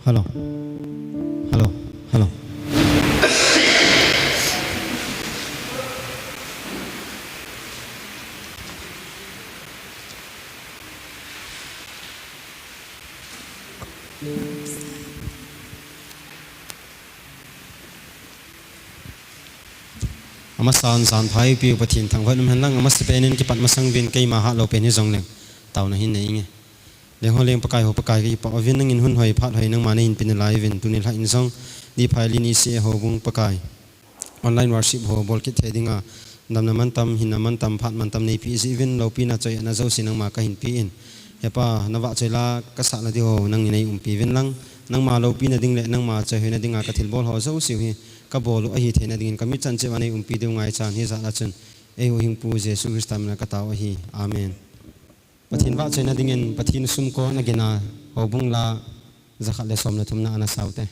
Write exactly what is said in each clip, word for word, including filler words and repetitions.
Hello. Hello. Hello. Amasan, sanphai piu Pathen thangvah in um hen lang, amasapen in kipat masang uvin keima hatlou pen hijongleng taona hin nei inge. Leng ho leng Pakai ho Pakai, kakipah uvin, nangin hun hoi phat hoi nangma nahin pe nalai uvin, tuni lhah in jong, ni phai li ni se houbung Pakai, online worship ho bol kit thei dinga damna mantam, hinna mantam, phat mantam neipe jeh uvin, loupina choihoina jouse nangma kahin pe in. He Pa, navahchoi la kasah na diho nangin neiumpi uvin lang, nangma loupina ding le nangma choihoina dinga kathilbol ho jouse hi kabol u ahi theina dingin, kamit chan cheh uva neiumpi diu ngaichan, hijeh a chun eihuhhingpu Jesu Christa mina katao ahi. Amen. Pathen vahchoina dingin Pathen sumkon agin a, houbung la jakhat le som le thumna ana sao te.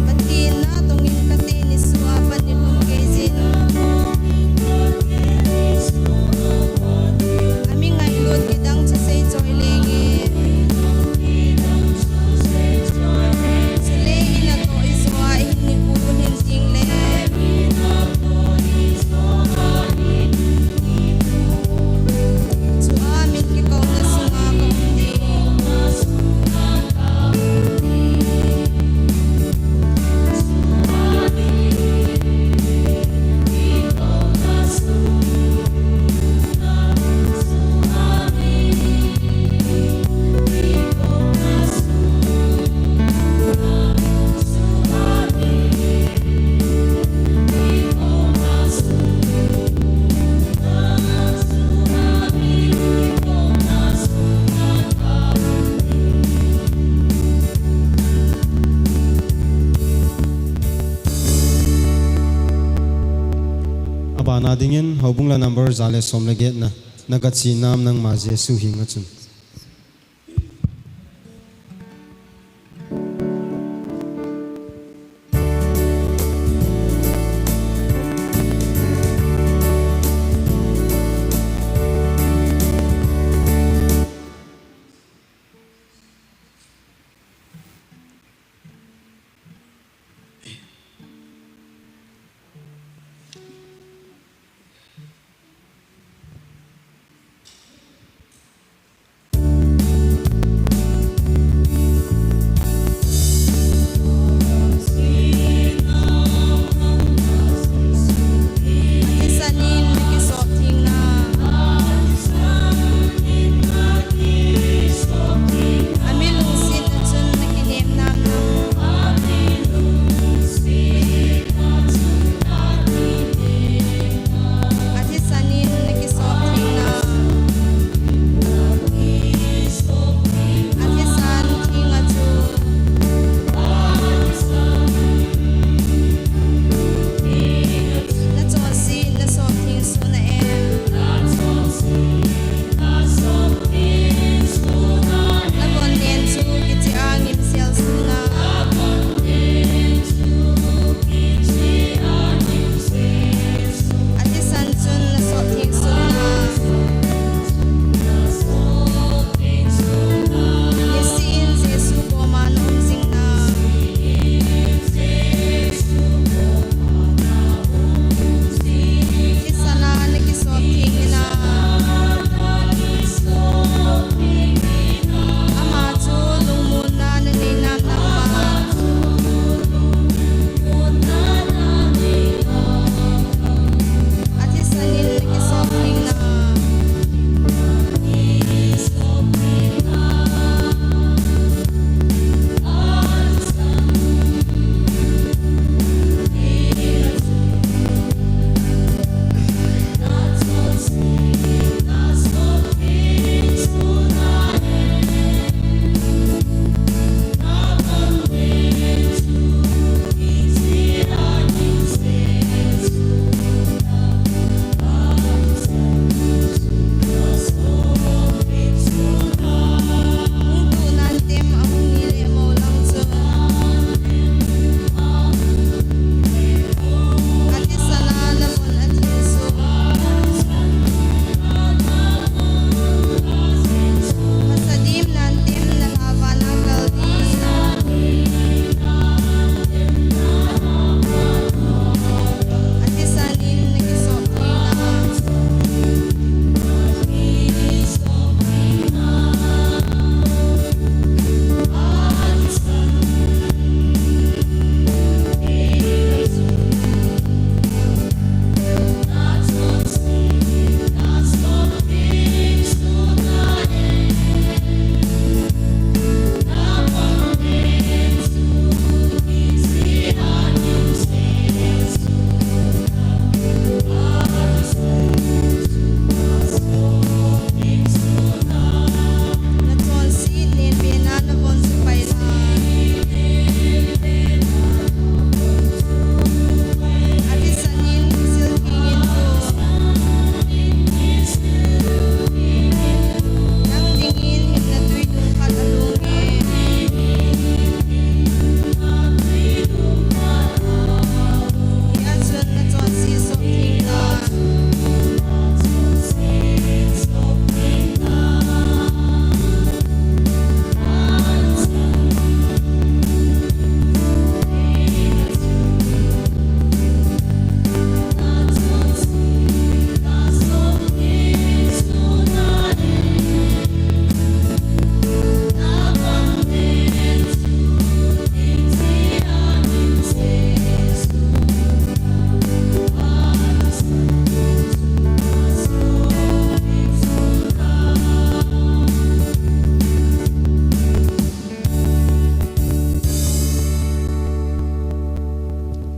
Pathen natong in kate ni sua pan ni pum kei jin. Ami ngailut kidang thusei choi lenge. Chule i natoh i joh a i hin ni pu hin jing le. Chua min kikouna sunga ka um ding. Abana dingin, houbung la number ja le som le get na, na gachi nam nangma Jesu henga chun.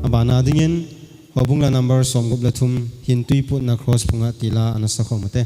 Bana dingin, houbung la number som gup le thum, hin tui putna cross phunga tila ana sakhom ute.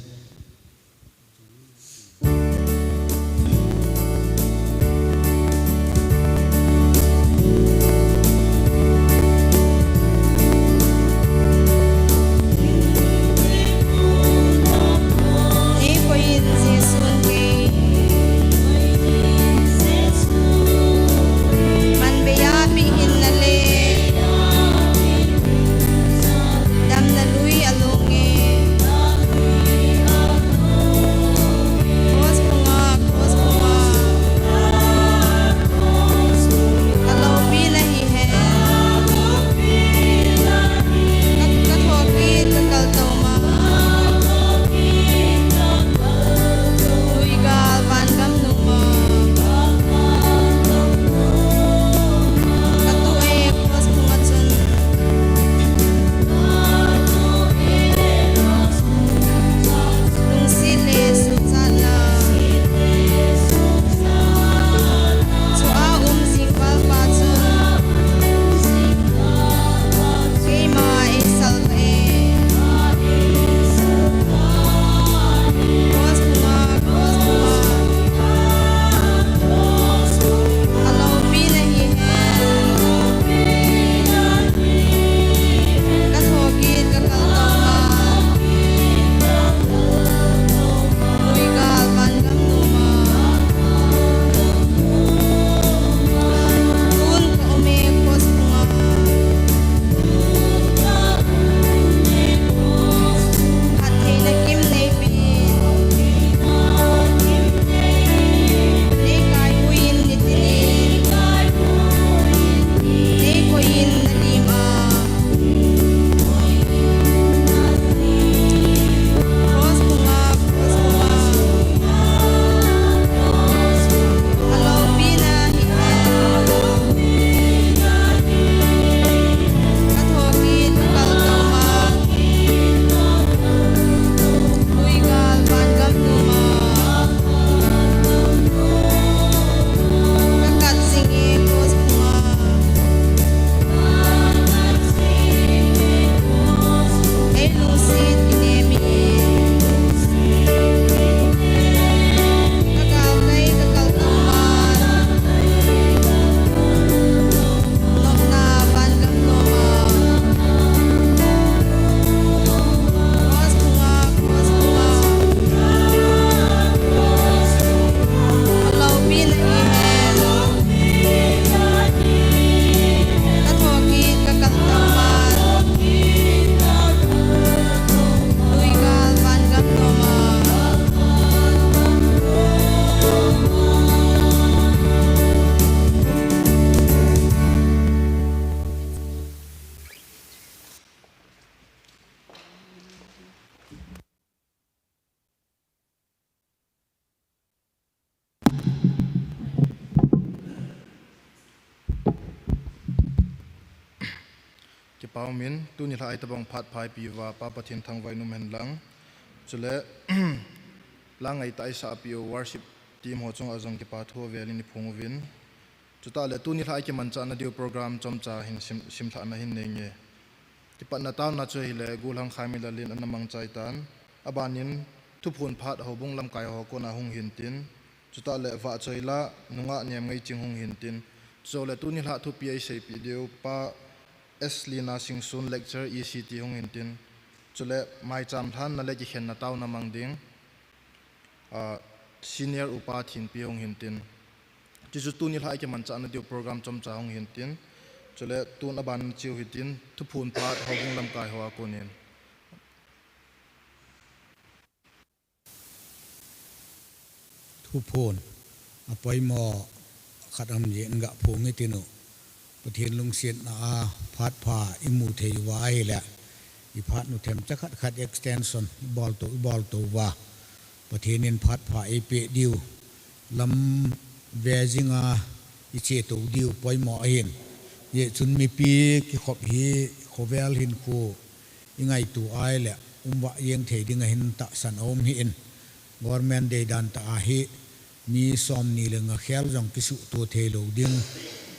Kipa umin, tuni lha itobang phat pha eipeh uva, Pa Pathen thangvah in um hen lang. Chule, la ngaitah a eisah peh u worship team ho chunga jong kipa thu avel in iphong uvin. Chutah le tuni lha ikimanchah na diu program chomcha hin sim, simlhahna hin nei nge. Kipatna taona chu ahile, Golhang Khaimi Lalin ana mangcha tan. Aban in, thuphon phat houbung lamkai ho a kona hung hin tin. Chutah le Vahchoila, nungah Nemngaiching hung hin tin. Chule tuni lha thupi eiseipeh diu, Pa S Lina Singson, lecturer E C T hung hin tin. Chule maicham lhanna le kikhenna taona mang ding, ah, Senior Upa Thinpi hung hin tin. Chuchu tuni lha ikimanchah na diu program chomcha hung hin tin. Chule tun aban chiu hitin, thuphon phat houbung lamkai ho a konin. Thuphon apoimo khat ham jeh in ga phong hitin u. Pathen lungsetna a phat pha imu thei uva ahile, iphat u themcha khat khat extension ibol to, ibol to uva, Pathen in phat pha eipeh diu, lam ve jinga iche to diu poimo ahin. Hijeh chun mipi kikhop hi, khovel hinkho ingaito ahile, umvah jeng thei ding ahin tahsan aum hih in. Government deidan tah a hi, mi somni le nga khel jong kisuhto thei lou ding.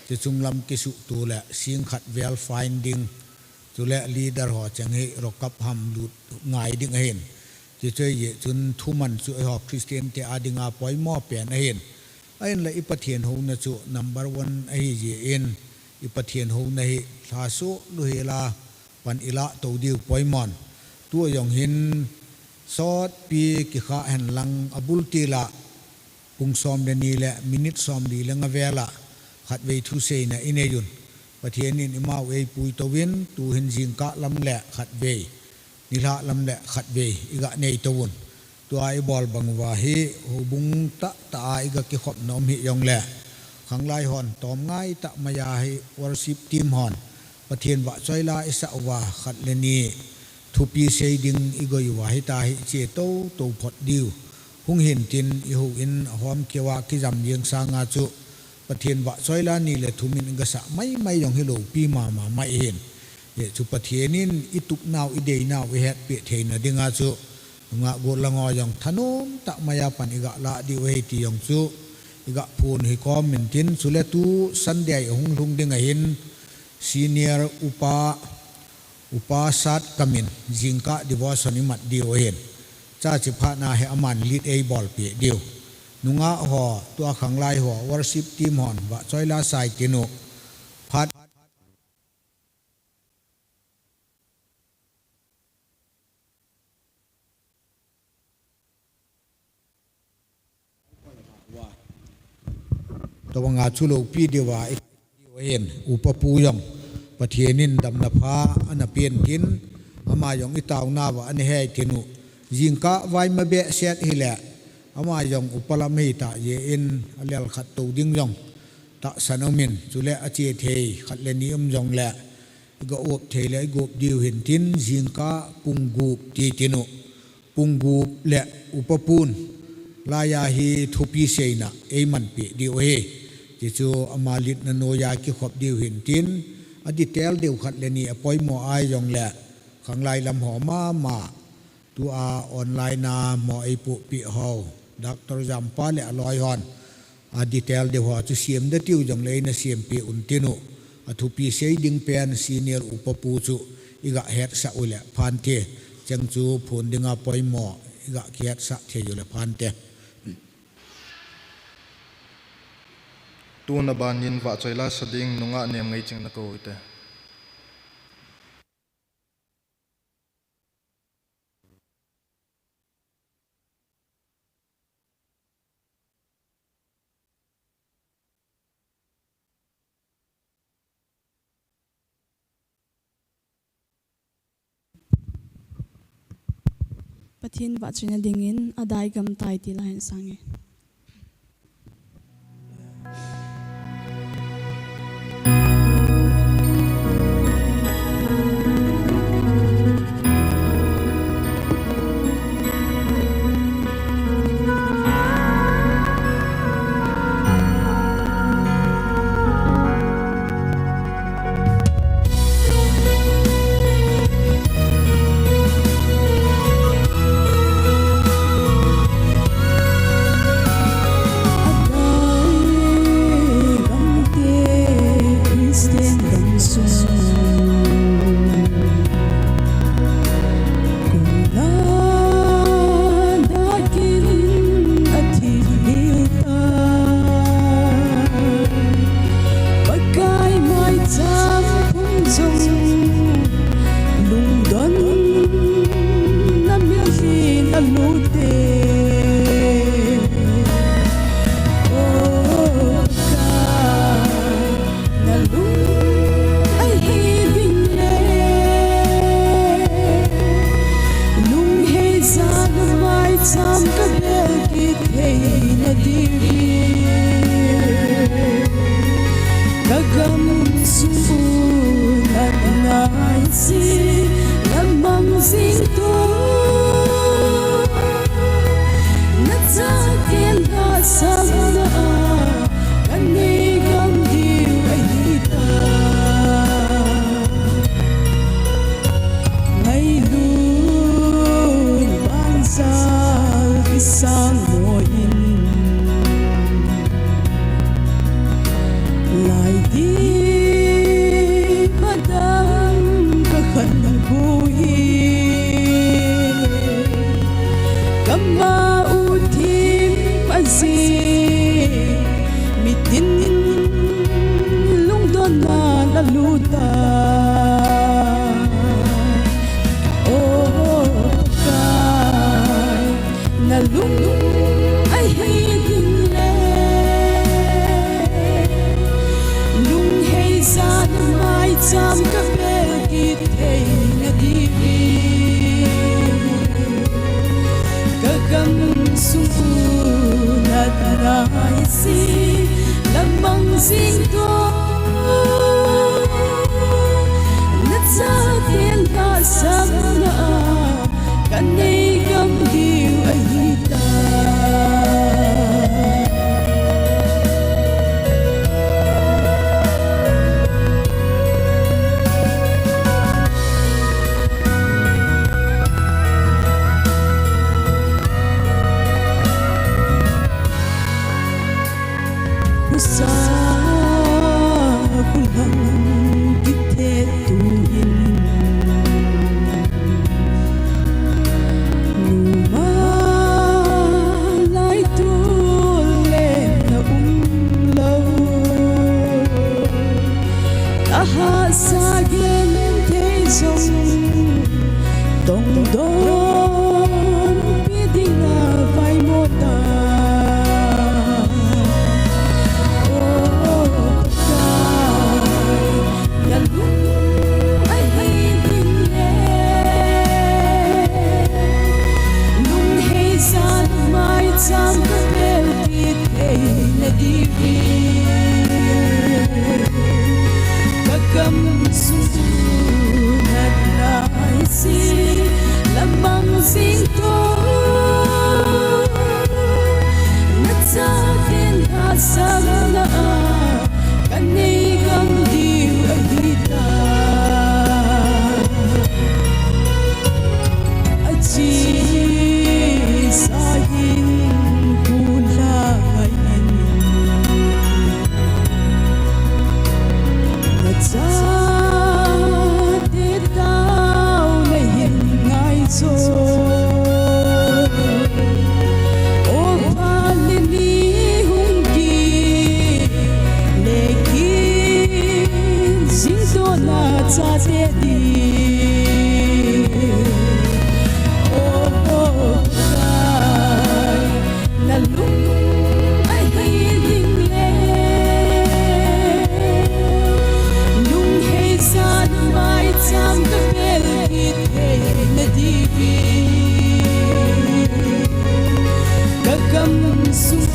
Chuche chunglam kisuhto le sing khat vel fine ding, chule leader ho cheng hi rockup ham lut ngai ding ahin. Chuche chu ahijeh chun thuman chu eiho Christian te a dinga poimo pen ahin. Ahinla i Pathen houna chu number one ahijeh in, i Pathen houna hi lhaso louhela pan ilah tou diu poimon. Tua jong hin sotpi kikhah henlang abul tila pung som le ni le minute somli le nga vela khatvei thuseina inei un. Pathen in imau eipui touvin, tuhin jingkah lam le khatvei, nilhah lam le khatvei iga nei touvun. Tua ibol bang uva hi houbung tahtah a iga kikhopna um hih jongle, khanglai hon tomngai tah maiya hi worship team hon Pathen vahchoila isah uva khat le ni thupi sei ding igoi uva hita hi che tou tou phot diu. Hung hintin ihou in ahom keuva kijam jeng sanga chu Pathen vahchoila ni le thum in igasah maimai jong hi loupi mama mai hin. Hijeh chu Pathen in itupnau, ideinau, ihetpeh theina dinga chu nungah gollhang ho jong thanom tah maiya pan iga lah diu ahi ti jong chu iga phon hi kom intin, chule tu Sunday ahung lhung ding ahin senior upa, Upa Sat Kam in jingkah devotion imat diu ahin. Chachi phatna hi aman lead eibolpeh diu. Nungah ho, tua khanglai ho, worship team hon vahchoila sai tin u. Phat Tobanga chu loupi diuva i diu ahin, upa pu jong Pathen in damna pha ana pen tin, ama jong itaonauva ana hei tin u. Jingkah vai ma behseh hile, ama jong upa lam hita jeh in alel khat tou ding jong tahsan umin, chule ache thei khat le ni um jongle iga op thei le igop diu hintin, jingkah pung gup ti tin u. Pung gup le upa pun laiya hi thupi seina eimanpeh diu ahi. Tichu ama leadna noiya kikhop diu hintin, a detail deu khat le ni apoimo ahi jongle, khanglai lam ho mama, tua online a mo eipohpeh ho, Doctor Jampa le aloi hon a detail deu ho chu sem da tiu jongle eina sempeh un tin u. Athupi sei ding pen senior upa pu chu iga hetsah ule phante. Cheng chu phon dinga poimo iga kihetsah thei ule phante. Tuna ban in vahchoila sa ding nungah Nemngeiching nakou hite. Pathen vahchoina dingin adai gam tai ti la hin sange. Pakai maicham phung jong lungdonna mitlhi na lute. O ka, na lung ahi ding le, lung hei jal maicham ka bel kit thei na diu hi. Ka gam sung u natna si na mang jing tu, na chate na samna a ka nei gam diu ahi ta. Ngailut banjal kisang mo in, lai Oh, oh, oh, na lung ahi ding le, lung hei sa mai cham ka bel ki thei na di. Ka gam sung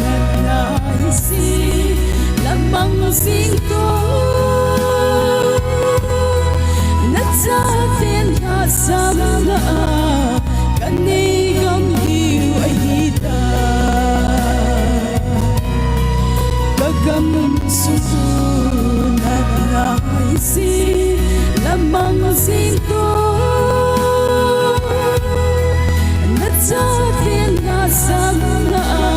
natna isi lamang sing to, na chaten na samna a ka nei gam diu ahi ta. Ka gam sung natna isi lamang sing to, na chaten na samna a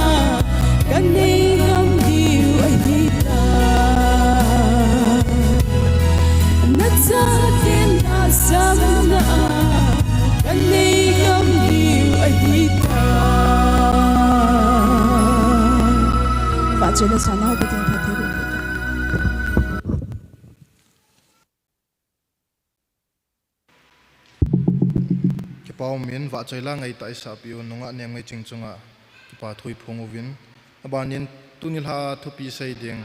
ka nei gam diu ahi ta. Na chaten na samna a ka nei gam diu ahi ta. Vahchoi le sana ho Pathen phatthei boh. Kipa umin, vahchoi la ngaitah isahpeh u nungah Nemngaiching chunga kipa thu iphong uvin. Abanin tuni lha thupi sei ding,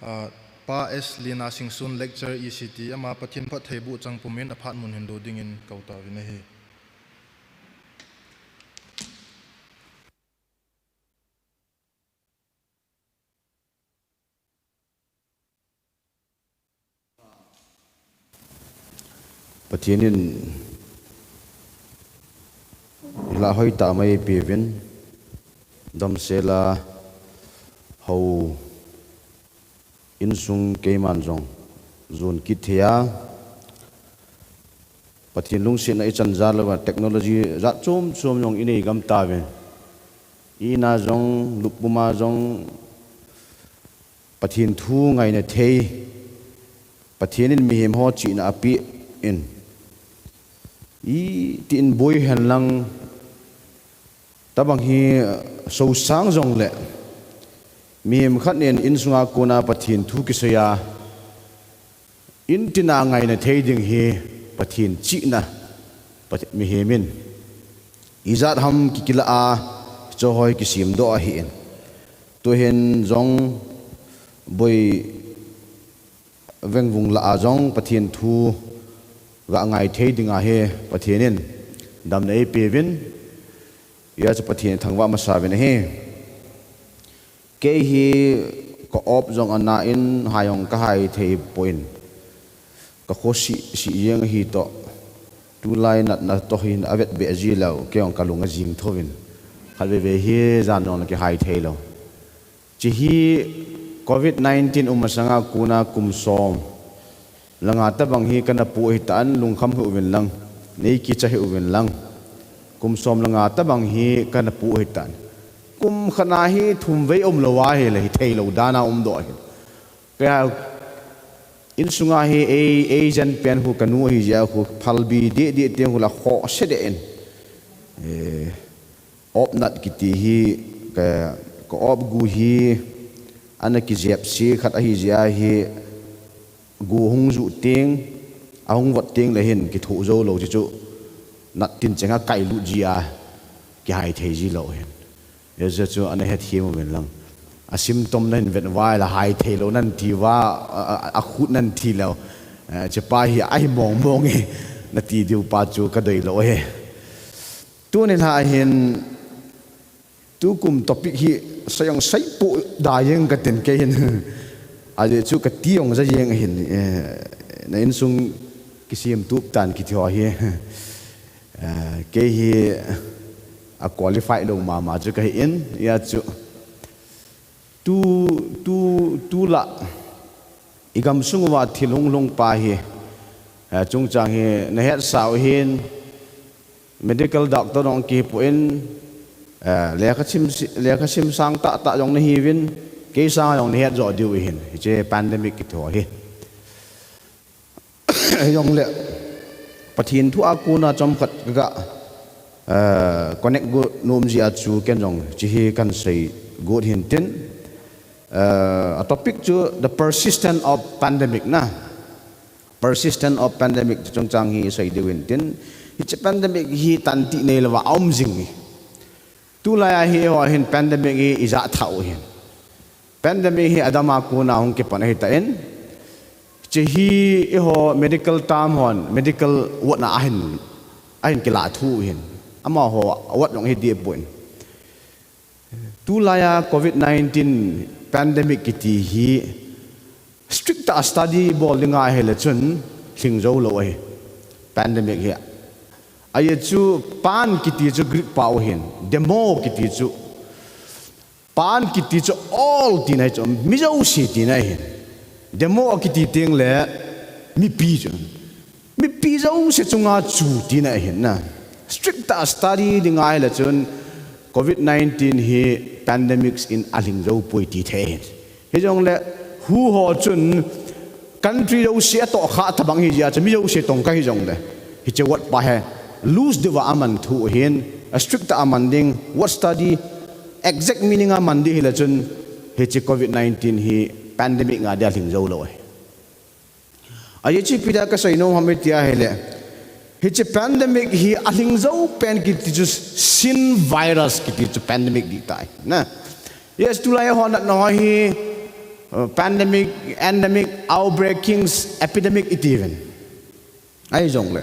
ah, Pa S Lina Singson, Lecturer E C T, ama Pathen phatthei boh chang pumin aphat mun hin do dingin kou tauvin ahi. Pathen in lha hoitah mai eipeuvin, damsel a hou insung keiman jong jon kit thei a, Pathen lungsetna ichan jal louva technology jat chom chom jong inei gam tauvin, ina jong, lup puma jong, Pathen thu ngaina thei, Pathen in mihem ho chihna apeh in, itin boi hen lang, tabang hi, eh, sosang jongle, mihem khat in insunga kona Pathen thu kisei a, in tina ngaina thei ding hi Pathen chihna, Pathe-, mihem in ijat ham kikilah a, hiche ho hi kisemdoh ahin. Tuhin jong boi vengvung lah a jong Pathen thu ga ngai thei dinga hi Pathen in damna eipeuvin, hijeh chun Pathen thangvah masa uvin ahi. Kei hi ka op jong ana in, hai jong ka hai thei poi, ka kho sih sih jeng ahi toh, tulai natna toh hin avet beh ji leu, kei jong ka lung ajing thouvin, khatvei vei hi jan jong na kihai thei lou. Hiche hi covid nineteen um masanga kona kum som le nga tabang hi kana poh hitan, lungkham hih uvin lang, nei kicha hih uvin lang. Kum som le nga tabang hi kana poh hitan. Kum khat na hi thum vei umlou ahile hithei lou dan a umdoh ahi. Kei a insunga hi ei, ei jen pen khu kanu ahi jeh a khu phalbi deh deh teng khu la khoh se deh in. Eh, Op nat kiti hi ka, ka op gu hi ana kijep se khat ahi jeh a hi, gu hung juh teng, ahung vot teng le hin kithoh jou lou, chuchu nat tin cheng a kailut ji a kihai thei ji lou hin. Hijeh chun ana hethem uvin lang. A symptom nahin vet uva ahile hai thei lou nan ti uva, a, a, akhut nan ti lou. Eh, hichepa hi ahi mong mong e, nati diu pa chu kadei lou e. Tuni lha hin, tukum topic hi sei jong sei poh da jeng katin kei hin. Ajeh chu kati jong ja jeng ahin, eh, na insung kisem tup tan kiti ho hi. Eh, kei hi a qualify lou mama chu kahi in, hijeh chun. Tu, tu, tulai, i gamsung uva thil hung lhung pa hi, eh, chungchang hi, na hetsah u hin, medical doctor jong kihi poi, eh, lekha sim, lekha sim sang tah tah jong nahiuvin, kei sanga jong nahet jo diu hin, hiche pandemic kiti ho hi. Jongle, Pathen thu a kona chomkhat ka, eh, connect got nom jeh a chu ken jong hiche hi kahin sei got hin tin, eh, a topic chu the persistence of pandemic na. Persistence of pandemic chungchang hi isei diu hin tin, hiche pandemic hi tanti neilouva aum jing hi. Tulai a hi eiho hin pandemic hi ija thah u hin. Pandemic hi adama kona hung kipan ahitan, hiche hi eiho medical term hon, medical word na ahin, ahin kilah thu u hin. Amaho word jong hi dipoi. Tulai a covid nineteen pandemic kiti hi strict a study bol dinga ahile chun lhing jou lou ahi. Pandemic hi. Ajeh chu pan kiti chu Greek pau hin, demo kiti chu, pan kiti chu all tina ahi chu, mi jouse tina ahin. Demo kiti tengle mipi chu, mipi jouse chunga chu tina ahin na. Strict a study dinga ahile chun covid nineteen hi pandemics in alhing jou poi ti thei ahin. Hijongle WHO ho chun country jouse atohkhah tobang hijeh a chu mi jouse tongkha hijongle, hiche word pa hi loose diuva aman thu u hin, strict a aman ding, word study, exact meaning a man ding hile chun, hiche covid nineteen hi pandemic nga dia lhing jou lou ahi. Ajeh chu ipi dia kasei nom ham iti ahile, hiche pandemic hi alhing jou pen kiti chu sin virus kiti chu pandemic dihtai na. Yes, tulai ho natna ho hi pandemic, endemic, outbreakings, epidemic itiuvin. Ahijongle,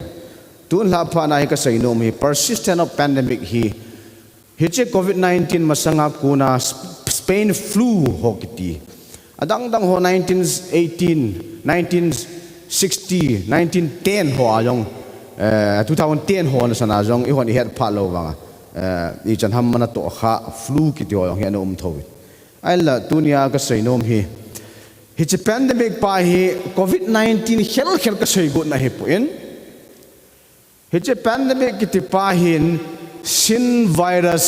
tun lhaphat na hi kasei nom hi persistent of pandemic hi, hiche covid nineteen masanga kona Spain flu ho kiti, adangdang ho nineteen eighteen, nineteen sixty, nineteen ten ho a jong, two thousand ten ho na sana jong eihon ihet phat lou vanga, ichan ham ana tohkhah flu kiti ho jong hi ana um thouvin. Ahinla tunia kasei nom hi, hiche pandemic pa hi covid nineteen khelkhel kasei got na hipon, hiche pandemic kiti pa hin sin virus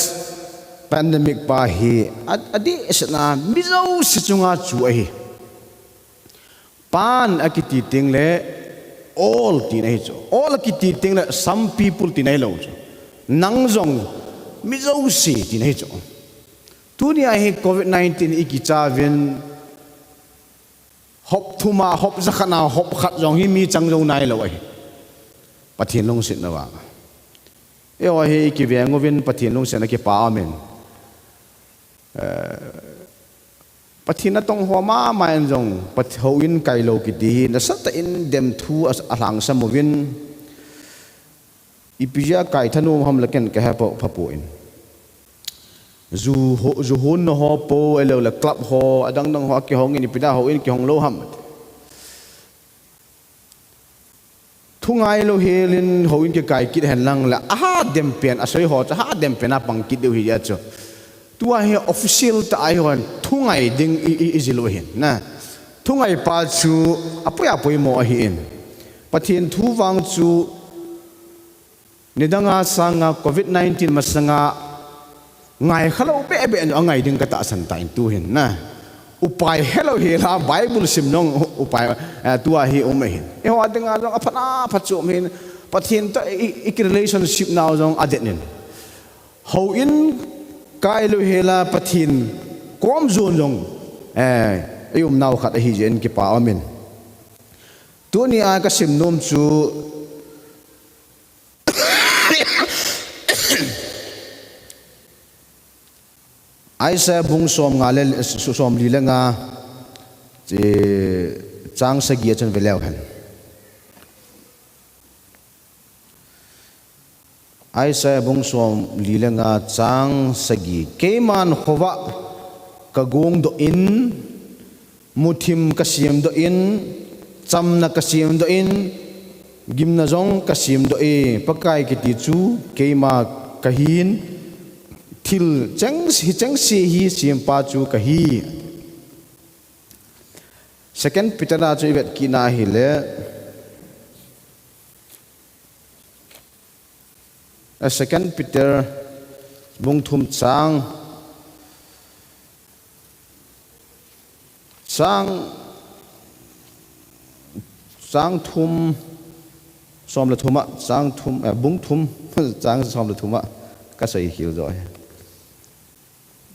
pandemic pa hi, adeh sena mi jouse chunga chu ahi. Pan akiti tengle all tina ahi chu, all akiti tengle some people tina ahilou chu, nang jong mi jouse tina ahi chu. Tunia hi covid nineteen ikichauvin, hop thum a, hop jakhat na, hop khat jong hi mi chang jou nailou ahi, Pathen lungsetna vang. Eiho hi ikiveng uvin Pathen lungsetna kipa umin, Pathen atongho mama in jong houin kailou kiti hi nasatah in demthu alhangsam uvin, ipi jeh a kai thanom ham le ken kahe pha poi. Ju honna ho po, ahiloule club ho, adangdang ho akihongin, ipi dia houin kihong lou ham? Thu ngailou helin houin kikai kit hen lang le, aha dem pen, asei ho chu aha dem pen a pang kit diu hijeh chu, tua hi official tah a eihon thu ngai ding ijil u ahin na. Thu ngai pa chu apoi a poimo ahin. Pathen thu vang chu nidanga sanga covid nineteen masanga ngaikhalou behbeh nu angai ding katahsan tan tuhin na. Upai helou hela Bible sim jong upai tua hi um ahin. Eiho dinga jong aphatna phatchom hin, Pathen toh irelationship nau jong adet in, houin kailou hela Pathen kom jon jong iumnau khat ahijeh in kipa umin. Tunia kasim nom chu Isaiah bung somnga le, somli le nga, chang sagi a chun veleu hen. Isaiah bung somli le nga chang sagi. Keiman khovah kagongdoh in, muthim kasemdoh in, chamna kasemdoh in, gimna jong kasemdoh e, Pakai kiti chu keima kahin, thil chengse hi sempa chu kahi. Second Peter a chu ivet kitna ahile, Second Peter bung thum chang, chang, chang thum, som le thum a, chang thum, bung thum, chang som le thum a kasei khel jo hi.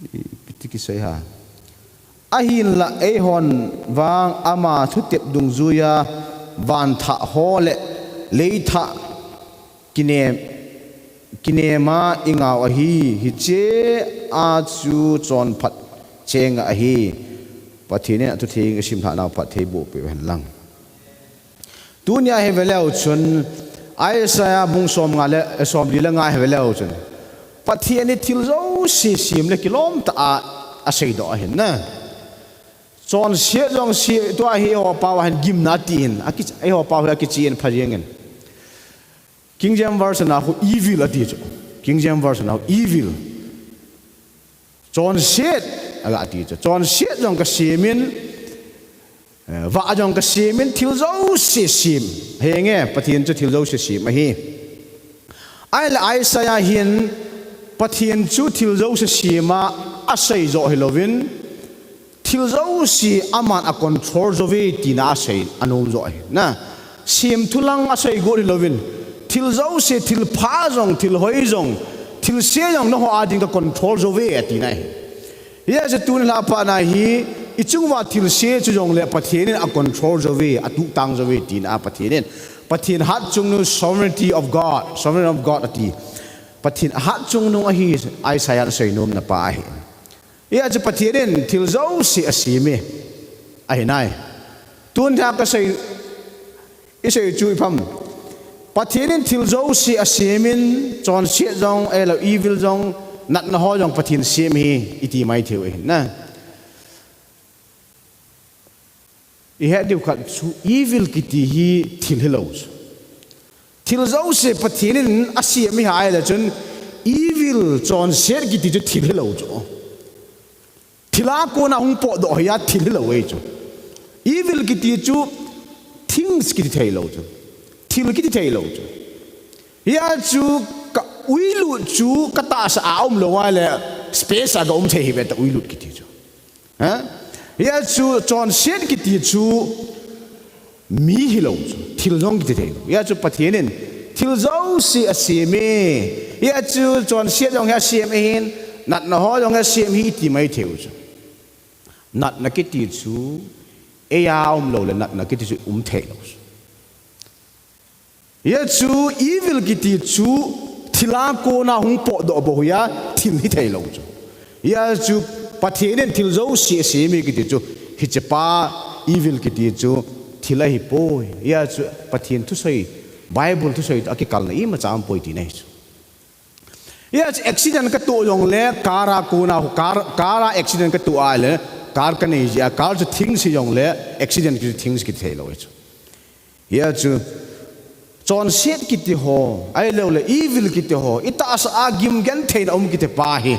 Ipi ti kisei ham? Ahinla eihon vang ama thutep dungjuia van thah ho le lei thah kinem, kinema i ngau ahi, hiche a chu chonphat chenga ahi. Pathen in athutheng i simlhah nau phatthei boh peh hen lang. Tunia hi veleu chun Isaiah bung som nga le, eh, som li le nga hi veleu chun Pathen in thil jouse sem le kilom tah a aseidoh ahin na. Chonset jong se, tua hi eiho pao a hin gimna ati hin, aki, eiho pao hi akichen pha jeng in. King James Version a khu evil ati chu. King James Version a khu evil. Chonset, aga ati chu. Chonset jong kasem in, eh, vah jong kasem in, thil jouse sem. Henge, Pathen chu thil jouse sem ahi. Ahile Isaiah hin, Pathen chu thil jouse sem a, asei joh hilouvin, thil jouse aman a control jouve tina asei anom joh ahi. Na, sem thu lang asei got hilouvin, thil jouse, thil pha jong, thil hoi jong, thil se jong, nangho a ding ka control jouve atina ahi. Hijeh chun tuni lha a pat na hi, i chung uva thil se chu jongle Pathen in a control jouve, atuhtang jouve tina Pathen in. Pathen hatchungnung sovereignty of God, sovereign of God ati. Pathen hatchungnung ahi Isaiah in asei nomna pa ahi. Hijeh chun Pathen in thil jouse asem e. Ahi nai. Tun thah kasei, isei chu ipi ham. Pathen in thil jouse asem in, chonset jong, ahilou evil jong, natna ho jong Pathen sem ahi, iti mai thei u ahi na. I het diu khat chu evil kiti hi thil hilou chu. Thil jouse Pathen in asem ahile chun evil chonset kiti chu thil hilou chu. Thil a kona hung potdoh hi a thil hilou ahi chu. Evil kiti chu things kiti thei lou chu. Thil kiti thei lou chu. Hia chu ka uilut chu ka tahsa a um lou ahile space a ka um thei hi ve ta uilut kiti chu. Ha? Hia chu chonset kiti chu mi hilou chu, thil jong kiti thei lou. Hia chu Pathen in thil jouse asem e. Hia chu chonset jong hi asem ahin, natna ho jong hi asem ahi iti mai thei u chu. Natna kiti chu, eia um lou le natna kiti chu um thei lou chu. Hia chu evil kiti chu thil a kona hung potdoh bou hia thil hi thei lou chu. Hia chu Pathen in thil jouse asem e kiti chu hiche pa evil kiti chu thil ahi poi. Hia chu Pathen thusei, Bible thusei toh akikalna imacha um poi tina ahi chu. Hia chu accident ka toh jongle, car a kona, car, car a accident ka toh a le, car ka nei jeh a, car chu things hi jongle, accident kiti things kiti thei lou ahi chu. Hia chu, chonset kiti ho, ahilou le evil kiti ho, i tahsa a gim genthei na um kiti pa hi.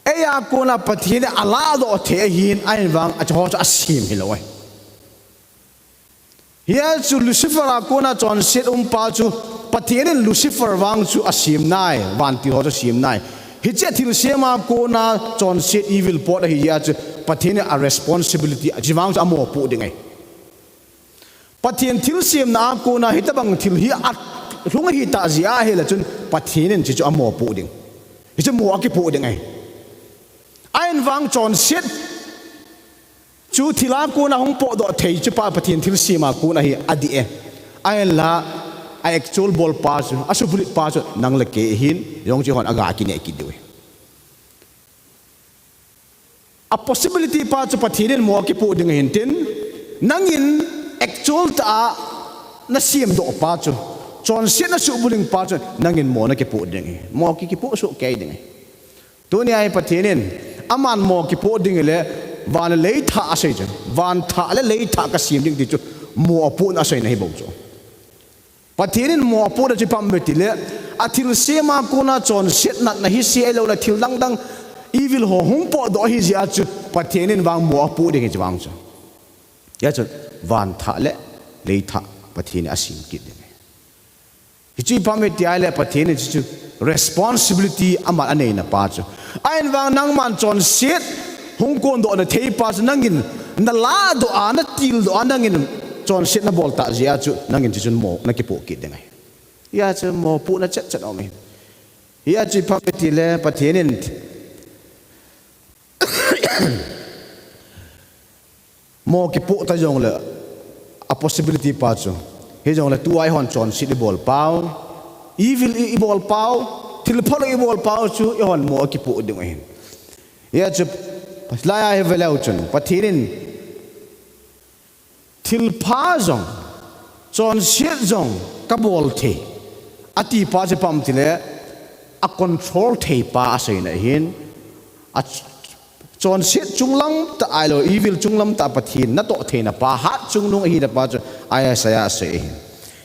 Eia kona Pathen in aladoh thei ahin, ahin vang, achu ho chu asem hilou ahi. Hia chu Lucifer a kona chonset um pa chu, Pathen in Lucifer vang chu asem nai, vantil ho chu asem nai. Hiche thilsem a kona chonset evil pot ahi jeh a chu, Pathen in a responsibility, achi vang chu amopoh ding ahi. Pathen thilsemna a kona hitobang thil hi alhung ahi tah jeh ahile chun Pathen in hichu amopoh ding. Hichu mo akipoh ding ahi. Ahin vang chonset chu thil a kona hung potdoh thei chu pa Pathen thilsem a kona hi adih e. Ahinla a actual bol pa chu, asubulut pa chu nang le kei ahin, jong chu hon aga kineh kit diu ahi. A possibility pa chu Pathen in mo akipoh ding ahin tin, nangin actual tah a nasemdoh pa chu, chonset nasuhbulhing pa chu, nangin mo nakipoh ding ahi. Mo ki, kipoh soh kei ding ahi. Tunia hi Pathen in, aman mo kipoh ding le, van le lei thah asei chu. Van thah le lei thah kasem ding ti chu, mo apohna aseina ahi bou chu. Pathen in mo apohna chu ipi ham itile, athilsem a kona chonset natna hise ahilou le thil dang dang evil ho hung potdoh ahi jeh a chu Pathen in vang mo apoh ding ahi chu vang chu. Hia chu van thah le lei thah Pathen in asem kit ding ahi. Hichu ipi ham iti ahile Pathen in hichu responsibility aman aneina pa chu. Ahin vang nangman chonset hung kondoh nathei pa chu nangin naladoh a, natildoh a, nangin chonset nabol tah jeh a chu nangin hichun mo nakipoh kit ding ahi. Hia chu mopohna chet chet aum ahi. Hia chu ipi ham itile Pathen in mo kipoh ta jongle, a possibility pa chu. Hijongle tua eihon chonset ibol pau, evil i, ibol pau, thil phalou ibol pau chu eihon mo akipoh ding ahin. Hia chu, laiya hi veleu chun, Pathen in thilpha jong, chonset jong kabol thei, ati pa chu ipi ham itile, a control thei pa aseina ahin, a ch-, chonset chunglam tah ahilou, evil chunglam tah Pathen natoh theina pa, hat chungnung ahina pa chu Isaiah a asei ahin.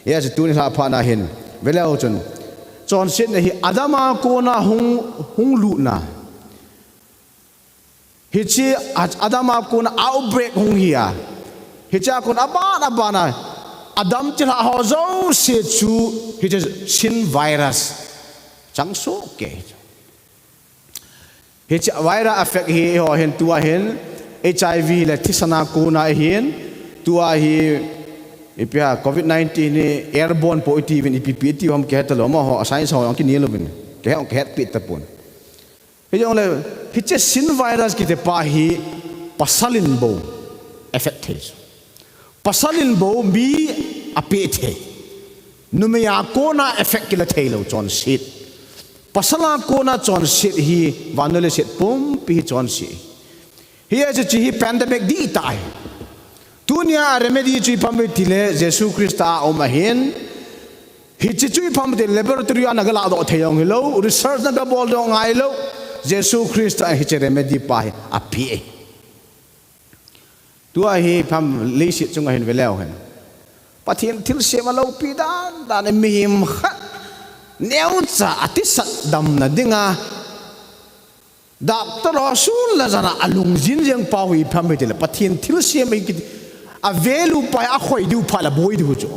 Hia chu tuni lhah phatna hin, veleu chun, chonsetna hi Adam a kona hung, hung lutna. Hiche a-, Adam a kona outbreak hung hi a. Hiche a kon aban aban a, Adam chilhah ho jouse chu, hiche sin virus chang sohkei. Hiche virus effect hi eiho hin tua hin H I V le thisan a kona ahin, tua hi ipi ham covid nineteen hi airborne po itiuvin ipi pi itiu ham kihe talou, amaho a science ho jong kinel uvin, kihe, kihetpi tapon. Hijongle, hiche sin virus kiti pa hi pasal in bou effect thei chu. Pasal in bou mi apeh thei. Numei a kona effect kila theilou chonset. Pasal a kona chonset hi, vannoi leiset pumpi hi chonset. Hia chu hiche hi pandemic dihtah ahi. Tunia a remedy chu ipi ham itile Jesu Christa a um ahin. Hiche chu ipi ham itile laboratory a nagalah doh thei jong hilou, research nagabol doh ngai lou. Jesu Christa in hiche remedy pa hi apeh. Tua hi ipi ham leiset chunga hin veleu hen, Pathen thilsem aloupi dan dan in mihem khat neocha atisat damna dinga doctor ho sun le jan a alungjin jeng pau hi ipi ham itile Pathen thilsem ahi kiti, a value pa hi akhoi diu phat le boi diu chu.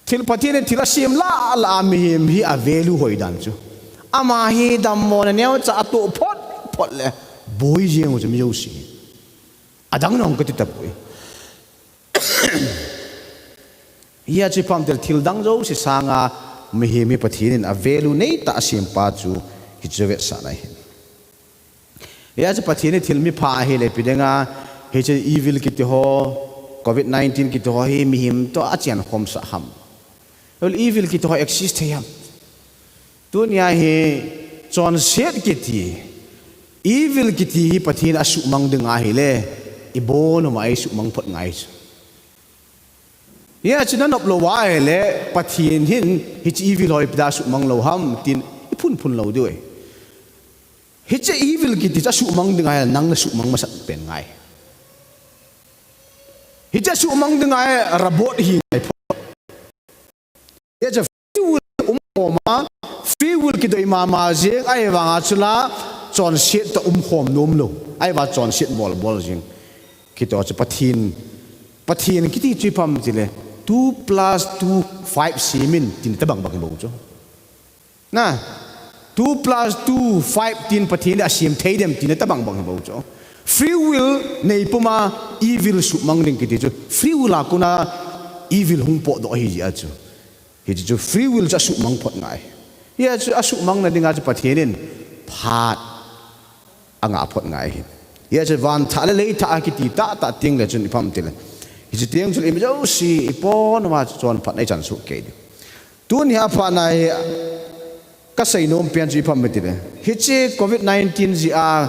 Thil Pathen in thil asem lah lah a mihem hi a value hoi dan chu, ama hi dammona neocha atoh phot phot le boi jeng u chu mi jouse. Adang nong kati tapoi. Hia chu ipi ham itile thil dang jouse sanga mihem hi Pathen in a value neitah a asem pa chu hichu vetsahna ahin. Hia chu Pathen hi thil mipha ahile ipi dinga, hiche evil kiti ho, covid nineteen kiti ho hi mihem toh achenkhomsah ham? Well, evil kiti ho exist thei ham? Tunia hi chonset kiti, evil kiti hi Pathen asuhmang ding ahile, ibon uma eisuhmang phot ngai chu. Hia chu nanop lou uva ahile, Pathen hin hiche evil ho ipi dia asuhmang lou ham tin iphunphun lou diu ahi. Hiche evil kiti chu asuhmang ding ahile nang nasuhmang masat pen ngai. Hiche asuhmang ding ahile robot hi ngai phot. Hiche free will umkhom a, free will kidei mama jeng, ahivanga chula chonset toh umkhom nom lou, ahivang chonset bolbol jeng. Kitoh chu Pathen, Pathen kiti chu ipi ham itile two plus two five semin tina tobang bang hi bou chu. Na, two plus two five tin Pathen in asem thei dem tina tobang bang hi bou chu. Free will neipuma evil suhmang ding kiti chu, free will a kona evil hung potdoh ahi jeh a chu. Hiche chu free will chu asuhmang phot ngai. Hia chu asuhmangna dinga chu Pathen in phat angah phot ngai ahi. Hia chu van thah le lei thah akiti tahtah tengle chun ipi ham itile, hiche teng chun ima jouse ipon uva chu chonphatna ichan sohkei diu. Tunia phatna hi kasei nom pen chu ipi ham itile, hiche covid nineteen jeh a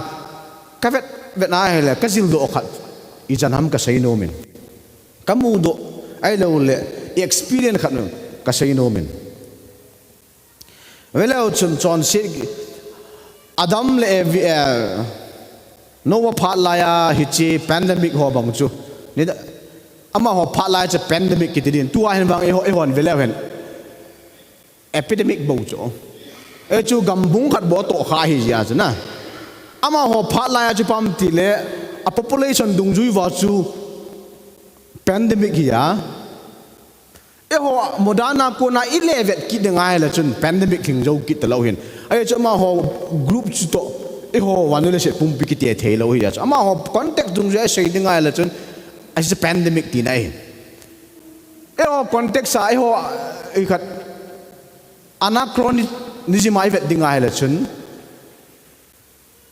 kavet vet na ahile kajildoh khat ichan ham kasei nomin, kamudoh ahiloule experience khat kasei nomin. Veleu chun chonset, Adam le Evi, eh, Noah phat laiya hiche pandemic ho bang chu, amaho phat lai chu pandemic kiti din, tua hin vang eiho, eihon veleu hen epidemic bou chu, hichu gambung khat bou atohkha ahi jeh a chu na. Amaho phat laiya chu ipi ham itile, a population dungjui uva chu pandemic hi a. Eiho modern a kona ile vet kit ding ahile chun pandemic lhing jou kit talou hin, ahi chu amaho group chutoh eiho vannoi leiset pumpi kiti theilou ahi a chu, amaho context dungjui a isei ding ahile chun, ahi chu pandemic tina ahi. Eiho context a eiho, ikhat anachronism a ivet ding ahile chun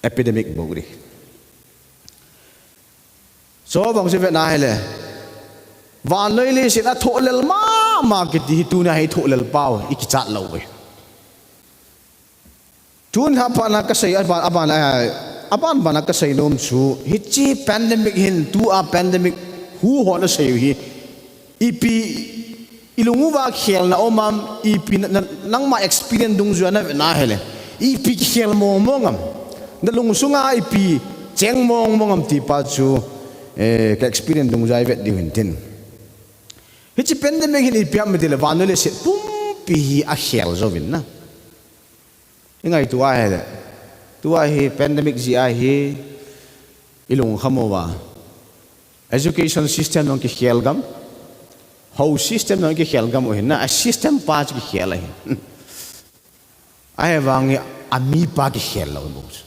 epidemic bou ding. Chubang chu vetna hile, vannoi leiset a thohlel mama kiti hi tunia hi thohlel pau, i kichat lou ve. Tun ha pana kasei, aban, aban, eh, aban bana kasei nom chu, hiche pandemic hin, tua pandemic hu hon asei u hi, ipi, i lung uva khelna um am, ipi na, na, nangma experience dungjuia na vetna hile, ipi kikhel mong mong am, na lungsunga ipi cheng mong mong am ti pa chu, eh, ka experience dungjuia i vet diu hintin. Hiche pandemic hin ipi ham itile, vannoi leiset pumpi hi akhel jouvin na. I ngaito a hile, tua hi pandemic jeh a hi i lungkham uva, education system jong kikhel gam, hou system jong kikhel gam u hin na, a system pa chu kikhel ahi. Ahivangin a mi pa kikhel lou bou chu.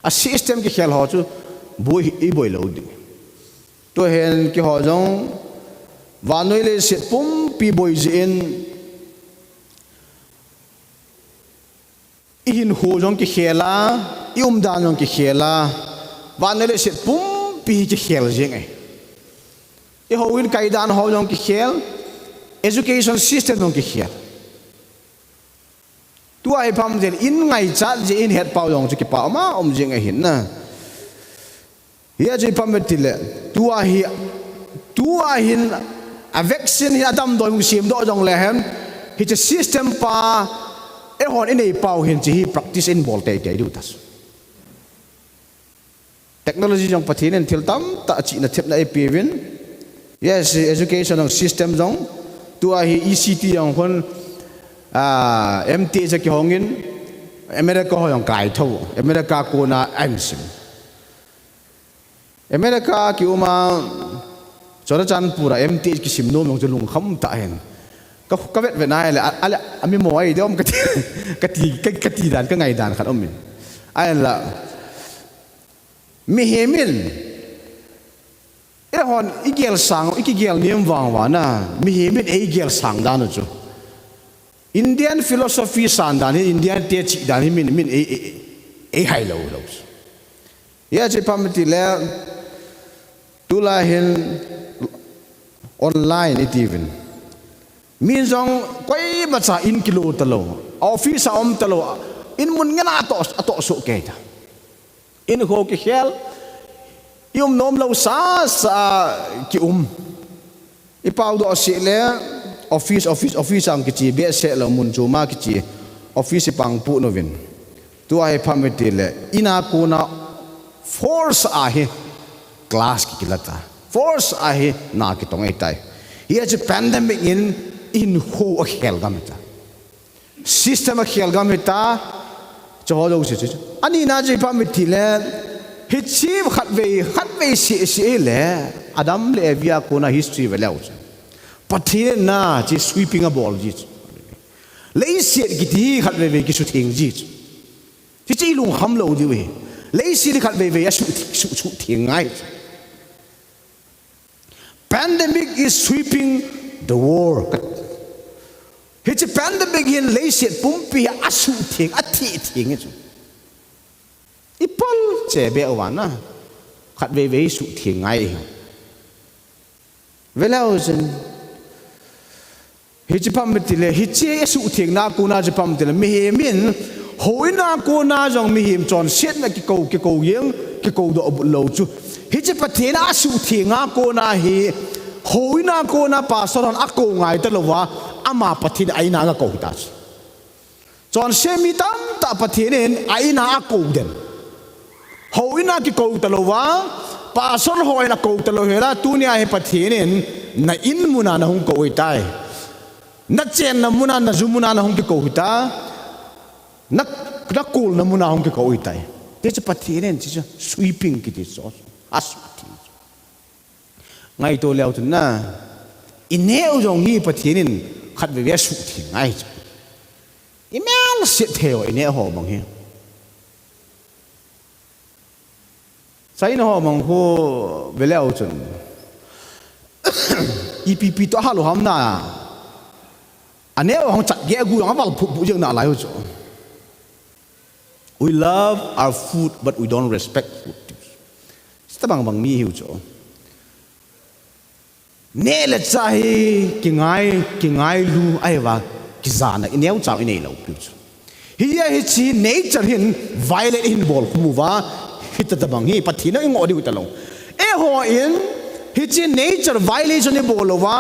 A system kikhel ho chu boi, i boi lou ding. Tuhin keiho jong vannoi leiset pumpi boi jeh in, i hinkho jong kikhel a, i umdan jong kikhel a, vannoi leiset pumpi hi kikhel jeng e. I houin kaidan ho jong kikhel, education system jong kikhel. Tua hi ipi ham itile, in ngaichat jeh in het pau jong chu kipa um a um jeng ahin na. Hia chu ipi ham itile, tua hi, tua hin, a vaccine hin a damdoi hung semdoh jongle hen, hiche system pa, eihon i nei pau hin hiche hi practice in bol teitei diu ta chu. Technology jong Pathen in thil tamtah chihna thepna eipeuvin. Yes, education jong system jong, tua hi E C T jong khun, ah, M T H a kihongin, America ho jong kaithou, America kona ahin sim. America kiuma, Churachandpur a M T H kisim nom jong chu lungkham tah ahin. Ka, ka vet vet na hile, a, a, a mi mo ahi dem kati, kati, ka, kati dan, ka ngaidan khat umin. Ahinla, mihem in, eihon i gel sang, i kigel nem vang uva na, mihem in eigel sang dan u chu. Indian philosophy san dan hi, Indian te chih dan hi min, min ei, ei, ei hai lou lou. Hia chu ipi ham itile, tulai hin online i tiuvin. Min jong koimacha in kilo talou, office a um talou, in mun ngen a atoh, atoh soh kei ta. Inkho kikhel, i um nom lou sasa a kium. I paodoh seh le, office, office, office a hung kiche behseh lou, mun chom a kiche, office i pang put uvin. Tua hi ipi ham itile, in a kona force a hi class ki, kila ta. Force a hi na kitong ahitai. Hia chu pandemic in i hinkho akhel gam ahita. System akhel gam ahita, chu ho jouse chu. Anina chu ipi ham itile, hiche khatvei, khatvei seh, seh le, Adam le Evi a kona history ve leu chun, Pathen in na, hiche sweeping abol ji chu. Leiset kiti hi khatvei vei kisutheng ji chu. Hiche i lungkham lou diu ahi. Leiset hi khatvei vei asuh, suh, suhtheng ngai chu. Pandemic is sweeping the world. Hiche pandemic hin leiset pumpi hi asuhtheng, athetheng ahi chu. I pal che be uva na, khatvei vei suhtheng ngai ahi. Ve leu chun, hiche ipi ham itile, hiche asuhthengna kona chu ipi ham itile, mihem in, houin a kona jong mihem chonsetna kikou, kikou jeng, kikou doh but lou chu. Hiche Pathen a asuhtheng a kona hi, houin a kona pastor hon akou ngai talouva, ama Pathen a in a akou hita chu. Chonse mi tamtah Pathen in a in a akou den. Houin a kikou talouva, pastor ho in akou talou hela, tunia hi Pathen in na in muna nahung kou ahitai. Nachenna muna, naju muna nahung kikou hita. Na, nakolna muna hung kikou ahitai. Hiche chu Pathen in, hiche chu sweeping kiti chu. Asuhtheng. Ngaito leu chun na, i neh u jong hi Pathen in khatvei vei asuhtheng ngai chu. I melse thei u, i neh ho bang hi. China ho bang khu ve leu chun, ipi pi toh ahal u ham na, aneh u hung chat geh gu jong aval phup phup jeng nalai u chu. We love our food, but we don't respect food. Hitabang bang mi hiu chu. Neh le chah hi kingai, kingailu ahi va, kijana i neocha u i neilou piu chu. Hia hiche nature hin violate hin bol khum uva, hita tabang hi Pathen in i ngoh diu talou. Eihon hiche nature violation i bol uva,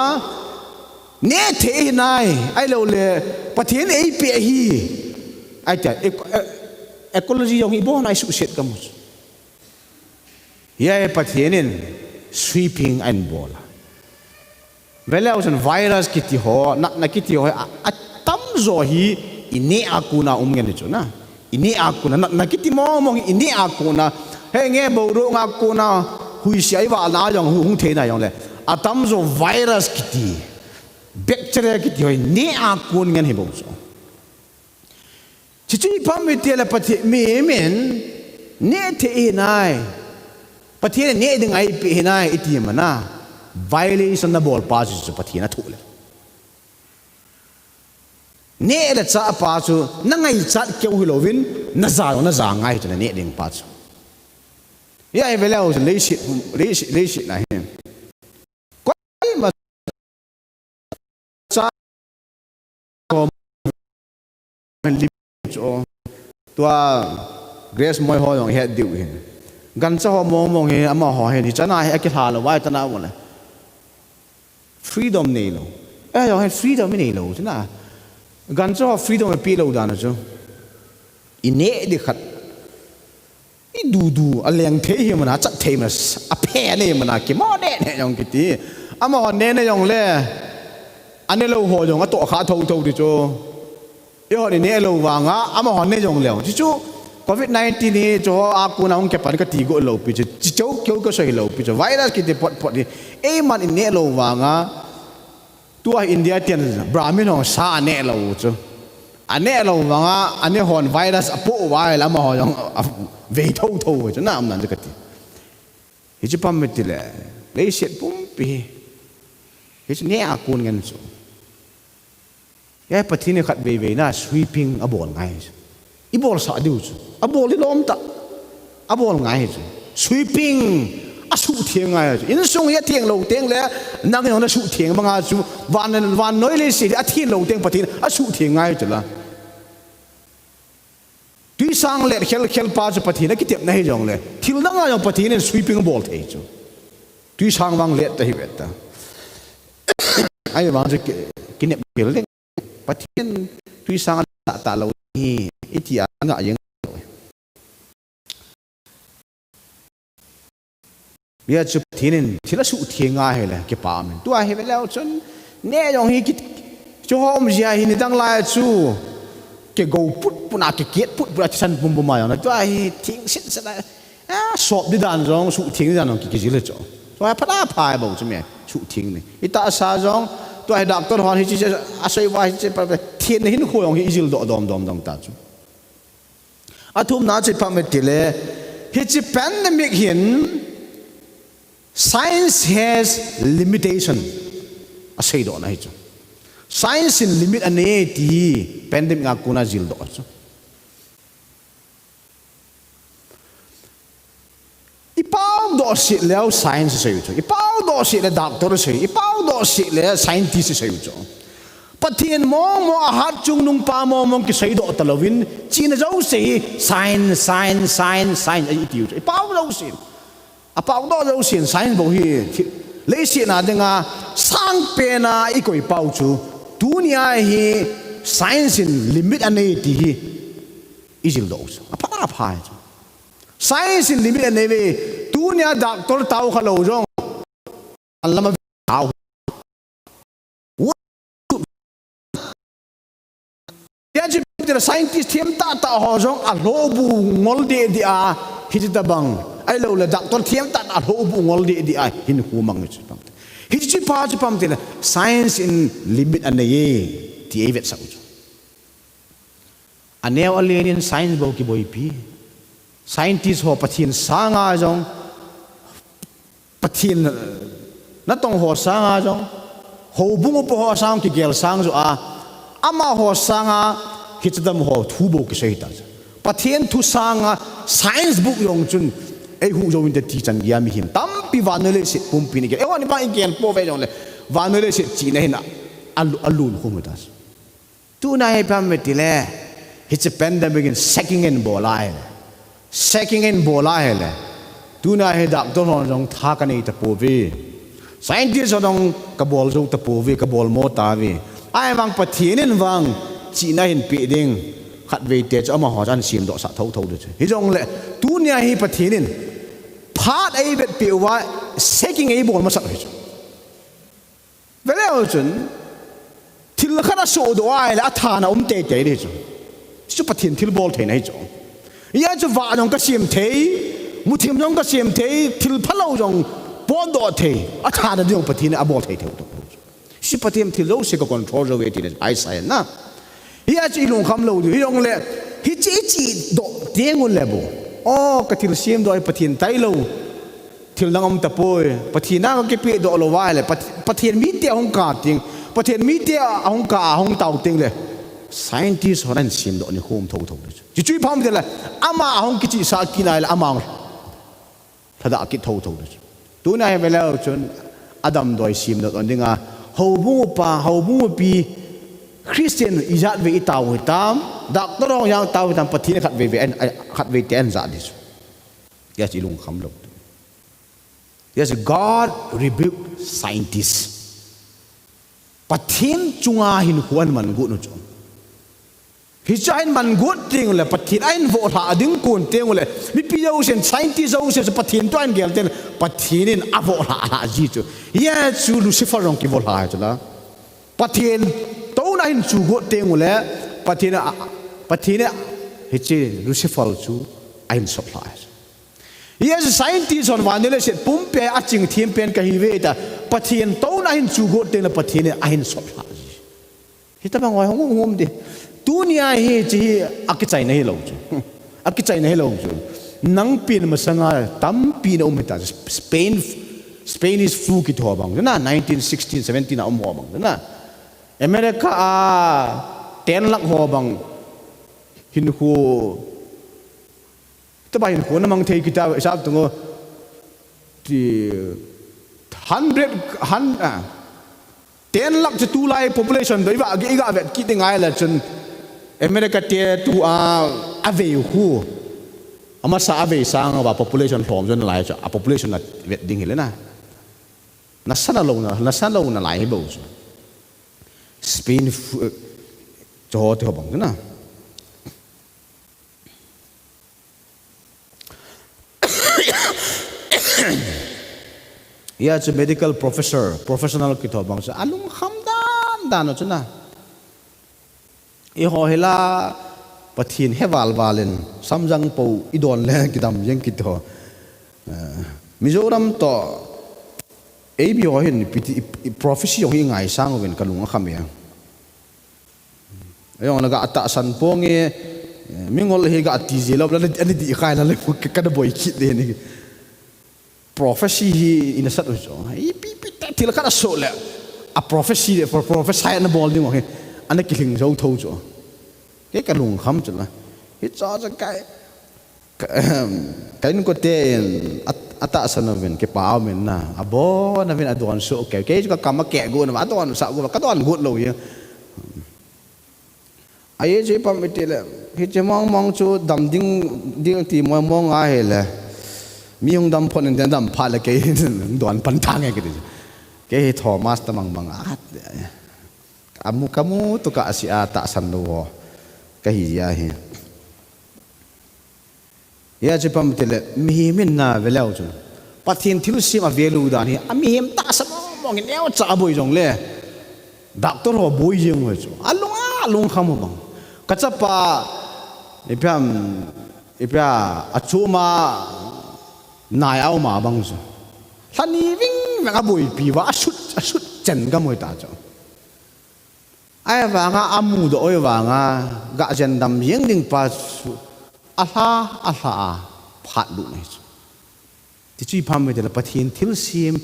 neh thei hinai, ahilou le Pathen in eipeh hi. Ahi tia, ec-, e-, ecology jong hi ibon a isuhset kamu chu. Hia hi Pathen in sweeping ahin bol a. Vele uchun virus kiti ho, natna kiti ho, a, atamjo hi i neh a kona um ngen chu na. I neh a kona, natna kiti mong mong hi i neh a kona. Henge boruh nga kona, huisia i valna jong hu-, hung theina jong le. Atamjo virus kiti, bacteria kiti ho i neh a kon ngen hi bou chu. Chuche pam i ti le Pathen mi min neh thei hinai. Pathen in neh ding eipeh hinai i ti mana. Violation na bol pa chu, chu Pathen a thu le. Neh le chah pa chu na ngaichat keu hilouvin, na ja, na ja ngai chu na neh ding pa chu. Hia hi vele uchun leiset, leiset, leiset na hi. Koima cha ko lim chu. Tua Grace Moi ho jong het diu hin. Gancha ho mong mong hi amaho hin. Hichana hi akilha lou vai tana mo le. Freedom neilou. Eh, jong hi freedom neilou chu na. Gancha ho freedom pe lou dan chu. I neh di khat. I dudu, a leng thei hi mana, a chat thei mana, a phe nei mana, kimo neh neh jong kiti. Amaho neh neh jong le, a nelou ho jong, a toh kha tho tho di chu. Eihon i neh lou vanga, amaho neh jong leu. Chuchu, covid nineteen hi, chu ho a kona hung kipan kati go lou pi chu. Chi chou keu kasei lou pi chu. Virus kiti phot phot hi. Eiman i neh lou vanga. Tua India ten Brahmin ho sa a neh lou chu. A neh lou vanga, a neh hon virus a poh vai lama ho jong a vei tho tho chu na um nan chu kati. Hichu pam i ti le, leiset pumpi hi. Hichu neh a kon ngen chu. Hia Pathen in khat vei vei na sweeping a bol ngai chu. I bolsah diu chu. A bol hi lom tah. A bol ngai chu. Sweeping a suhtheng ngai chu. Insung hi a theng lou teng le, nang jong na suhtheng banga chu. Van, vannoi leiset hi a theng lou teng Pathen a suhtheng ngai chu la. Twisang let khel khel pa chu Pathen a kitepna hi jong le. Thil dang a jong Pathen in sweeping a bol thei chu. Twisang vang let ta hi vet ta. Ahivang chu ki, kinep khel ding. Pathen twisang a la ta lou hi, i ti a nga jeng lou. Hia chu Pathen in thil a suhtheng ngai le, kipa min. Tua hi ve leu chun, neh jong hi ki, chu hom jia hi nidang lai chu, kigo put put a, kikiet put put a, thisan pum pum a jong. Tua hi theng set set a, a, sop di dan jong, suhtheng di dan jong, ki, kijil le chu. Tua hi phat a pha bou chu me, suhtheng ni. I tahsa jong, tua hi doctor hon hi chi, chi, a soi va hi chi, pa, pa, theng na hin kho jong hi i jil doh dom dom dong ta chu. A thumna chu ipi ham i ti le, hiche pandemic hin science has limitation. A seidohna hi chu. Science in limit a nei ti hi pandemic a kona jildoh chu. I pao doh sih leh science sei u chu. I pao doh sih leh doctor sei. I pao doh sih leh scientist sei u chu. Pathen mong mong a hatchungnung pa mong mong kiseidoh talouvin, chihna jouse hi science, science, science, science, i tiu chu. I pao jouse. A pao doh jouse science bou hi. Leiset a dinga sangpen a i koi pau chu. Tunia hi science in limit a nei ti hi. I jildoh u chu. A pha, a pha chu. Science in limit a nei ve. Tunia doctor tao kha lou jong. An lama tao. Tia chu tira scientist thiam tah tah ho jong a lhobu ngol deh deh a. Hiche tabang. Ahilou le doctor thiam tah tah a lhobu ngol deh deh a. Hinkho mang chu. Hiche pha chu pam tile science in limit a nei e. Ti ei vetsah u chu. Aneo alen in science bou kiboipi. Scientist ho Pathen sanga jong, Pathen natong ho sanga jong, houbung upa ho sang kigel sang jo a, amaho sanga hiche dam ho thu bou kisei ta. Pathen thu sanga science book jong chun eihuh jou inte ti chan geiya mihem tam Pi vannoi leiset pumpi in igel. Eihon ibang igel pouve jongle, vannoi leiset chihna hin a, a, alun khum u ta. Tuna hi ipi ham itile, hiche pandemic in shaking in bol a ahile. Shaking in bol a ahile. Tuna hi doctor hon jong tha kanei tapouve. Scientist hon jong kabol jou tapouve, kabol mo tauve. Ahivang Pathen in vang chihna ahin peh ding. Khatvei te chu amaho chu ahin semdoh sah thotho ding chu. Hijongle, tunia hi Pathen in phat eivetpeh uva, shaking eibol masat u hi chu. Veleu chun, thil khat asohdoh a ahile athana um teitei ding chu. Chu Pathen thilbol theina hi chu. Hia chu vah jong kasem thei, muthim jong kasem thei, thil phalou jong potdoh thei, athana ding jong Pathen in abol thei thei u chu. Chu Pathen thil jouse ka control jou e tina chu ahi sai na. Hia chu ilungkham lou diu, hijongle, hiche ichihdoh teng ule bou. O, kathil semdoh hi Pathen tailou. Thil dang um tapoi, Pathen a kakipehdoh lou uva ahile, Pat-, Pathen mite ahung kap teng, Pathen mite ahung kap ahung tao tengle, scientist hon ahin semdoh ni khum thotho ding chu. Chuchu ipi ham itile, ama ahung kichihsah kit na ahile, ama lhadah kit thotho ding chu. Tuna hi veleu chun, adamdoi semdoh dinga, houbung upa, houbung upi, Christian ijat vei itao u hitam, doctor ho ijat tao u hitam, Pathen in khatvei vei, khatvei te ahin jah ding chu. Hia chu ilungkham lou. Yes, God rebuke scientists. Pathen chunga hinkho ahin man got u chu. Hiche ahin man got teng ule Pathen ahin vohlhah ding kon teng ule. Mipi jousen, scientist jousen chu Pathen toh ahin gel teng ule Pathen in avohlhah lhah ji chu. Hia chu Lucifer jong kivohlhah chu la. Pathen touna ahin chu got teng ule Pathen a, Pathen in hiche Lucifer chu ahin sotlhah. Hia chu scientist hon vannoi leiset pumpi a aching them pen kahiuve tia, Pathen touna ahin chu got teng le Pathen in ahin sotlhah ji. Hitobang hoi hung um ding. Tunia hiche hi akichaina hilou chu. Akichaina hilou chu. Nangpin masanga tampi na um hita chu. Spain, Spanish flu kiti ho bang chu na, nineteen sixteen, seventeen a um ho bang chu na. America a ten lakh ho bang hinkho Tobang hinkho na mang thei kiti a, isap tung o. Ti hundred, hun-, ah, ten lakh chu tulai population toh iva, iga vet kit ding ahile chun America te tua avei u khu. Amasa avei sang uva population lhom chu nalai chu, a population na vet ding hile na. Nasa nalou na, nasa lou nalai hi bou chu. Spain fu-, eh, chu ho ti ho bang chu na. Hia chu medical professor, professional kiti ho bang chu alungkham dan dan u chu na. Eiho hi la Pathen he val val in samjang pou idon le kidam jeng kiti ho. Eh, Mizoram toh A B ho hin ipi ti, i, i prophecy jong hi ngaisang uvin kalung akham e. Ajong la ga tahsan ponge, eh, mingol hi ga ti ji lou, la, la, ani di khai la le, ka, kana boi kit le ni. Prophecy hi ina sat u chu. Ipi, ipi te thil khat asoh le. A prophecy le, pro-, prophesy ana bol ding u hi. Ana kilhing jou tho chu. Kei kalungkham chu la. Hicha chu kai. Ka, ahem, ka inkote in a, atahsan uvin, kipa umin na, abon uvin adon soh kei, kei chu kakam akeh got uva, adon sah got uva, kadon got lou hi. Ahi chu ipi ham itile, hiche mong mong chu dam ding, ding ti mong mong ahile, mi hung dam phot in tin dam phat le kei don pan tha nge kiti. Kei hi Thomas ta mang mang a, amu, kamu tu ka asi a tahsan lou ho kahi jia hi. Hia chu ipi ham itile, mihem in na veleu chun. Pathen thilsem a value dan hi, a mihem tahsa mong mong in neocha aboi jongle. Doctor ho boi jeng u chu. Alung a, alungkham u bang. Kachapa, ipi ham, ipi a, achom a, nai a um a bang chu. Lhani ving veng aboipi uva, asut, asut chen gam u hita chu. Ahivanga amudoh u ahivanga, ga jen dam jeng ding pa chu, alha, alha a, phat lut na hi chu. Ti chu ipi ham itile Pathen thilsem,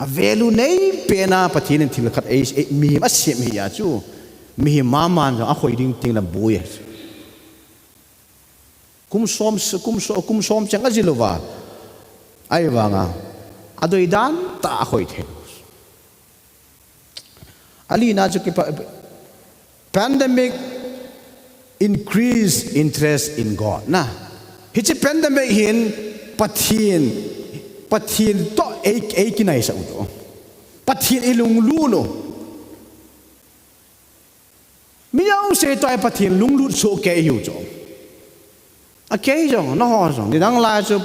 a value nei pen a Pathen in thil khat ei, ei, mihem asem hi a chu, mihem maman jong akhoi ding teng le boi a chu. Kum som, kum so-, kum som cheng ajil uva. Ahivanga, Adoi dan tah a khoi thei. Alina chu kipa, pandemic increase interest in God na. Hiche pandemic hin Pathen, Pathen toh ei, ei kinaisah u chu. Pathen i lunglut u. Mi jouse toh Pathen lunglut soh kei hiu chu. A kei jong, nangho jong, nidang lai chu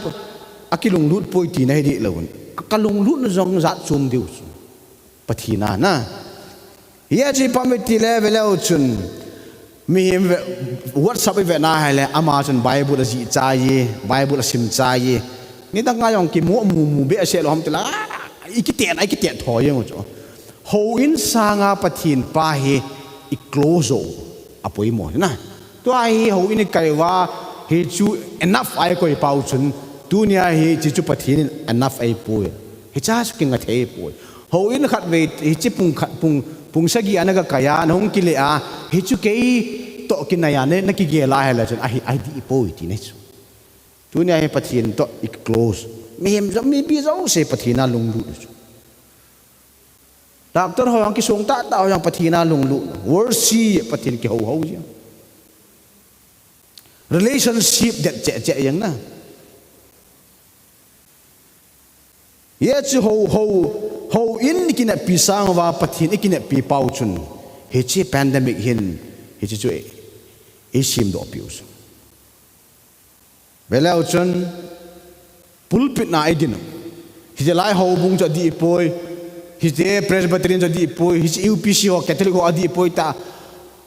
a kilunglut poi tina hi dih lou. Ka, ka lunglut na jong jat chom diu chu. Pathen a na. Hijeh chun ipi ham itile veleu chun. Mihem ve, WhatsApp i ve na hile, ama chun Bible a jih chai, Bible a sim chai. Nidang a jong kimu, mu, mu behseh lou ham tile. I kiten, i kiten tho jeng u chu. Houin sanga Pathen pa hi i close u a poimo na. Tua hi houin i kai uva, hichu enough a i koi pau chun, tunia hiche chu Pathen in enough a ei pui. Hicha chu kinga thei poi. Houin khatvei, hiche pung khat, pung, pung sagi ana ka kai a, nahung kile a, hichu kei toh kinai a, na, na kigel a hile chun, ahi, ahi dih poi tina chu. Tunia hi Pathen toh i close. Mihem jong, mipi jouse Pathen a lunglut u chu. Doctor ho jong kisong tahtah ho jong Pathen a lunglut. Worship Pathen kihou hou jeng. Relationship det cheh cheh jeng na. Hiche hou, hou, houin i kineppi sang uva Pathen i kineppi pau chun. Hiche pandemic hin, hiche chu ei, ei simdoh piu chu. Veleu chun, pulpit na i din u. Hiche lai houbung chu adih poi, hiche Presbyterian chu adih poi, hiche U P C ho, Catholic ho adih poi ta.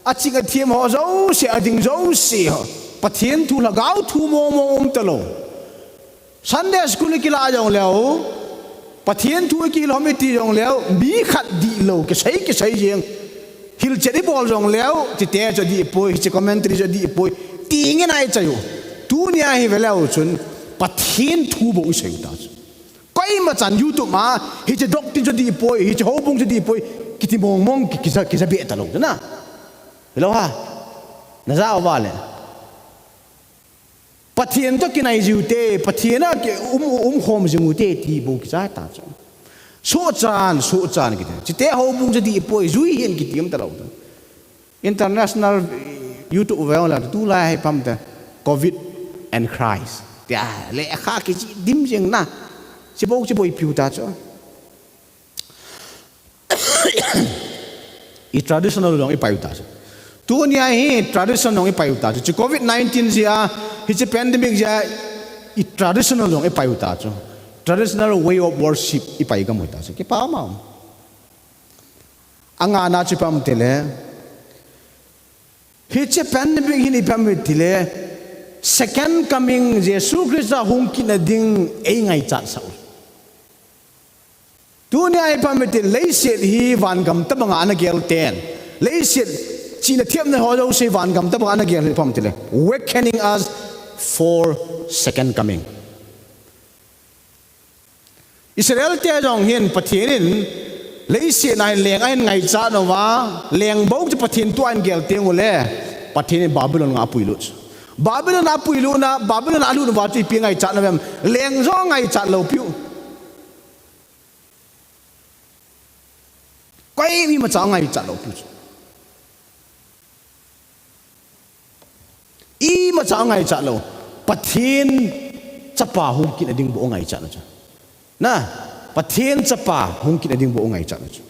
Aching athem ho jouse, ading jouse ho. Pathen thu lhagao thu mong mong um talou. Sunday school i kilah jong leu. Pathen thu i kihil hom i ti jong leu, mi khat dih lou, kisei, kisei jeng. Hilchet i bol jong leu, chite chu adih poi, hiche commentary chu adih poi. Ti ngen a i chai u. Tunia hi veleu chun, Pathen thu bou i sei u ta chu. Koima chan YouTube a, hiche doctrine chu adih poi, hiche houbung chu adih poi. Kiti mong mong, ki, kija, kija be talou chu na. Hello ha. Na ja uva le. Pathen toh kinai jiu te, Pathen a ki um, um khom jing u te, ti bou kicha ta chu. Suhchan, suhchan kiti. Chite houbung chu adih poi, jui hin kiti um talou. International, eh, YouTube veng la, tulai hi pam te, Covid and Christ. Tia, lekha kichi dim jeng na. Chibou, chibou ipiu ta chu. I traditional jong i pai u ta chu. Tunia hi traditional jong i pai u ta chu. Chu Covid nineteen jeh a, hiche pandemic jeh a, i traditional jong i pai u ta chu. Traditional way of worship i pai gam u ta chu. Kipa ma. Angana chu pam tile. Hiche pandemic hin ipi ham itile, second coming Jesu Christa hung kitna ding ei ngaichat sah u. Tunia ipi ham itile, leiset hi vangam tabanga ana gel ten. Leiset chihna themna ho jouse vangam tabanga ana gel hi ipi ham itile, awakening us for second coming. Israel te jong hin Pathen in leiset a hin leng ahin ngaichat uva, leng bou chu Pathen tua ahin gel teng ule, Pathen in Babylon a apuilut. Babylon a apuilut na, Babylon a alut uva chu ipi ngaichat na vem, leng jong ngaichat lou piu. Koi imacha ngaichat lou piu chu. Imacha ngaichat lou. Pathen chapa hung kitna ding bou ngaichat na chu. Na, Pathen chapa hung kitna ding bou ngaichat na chu.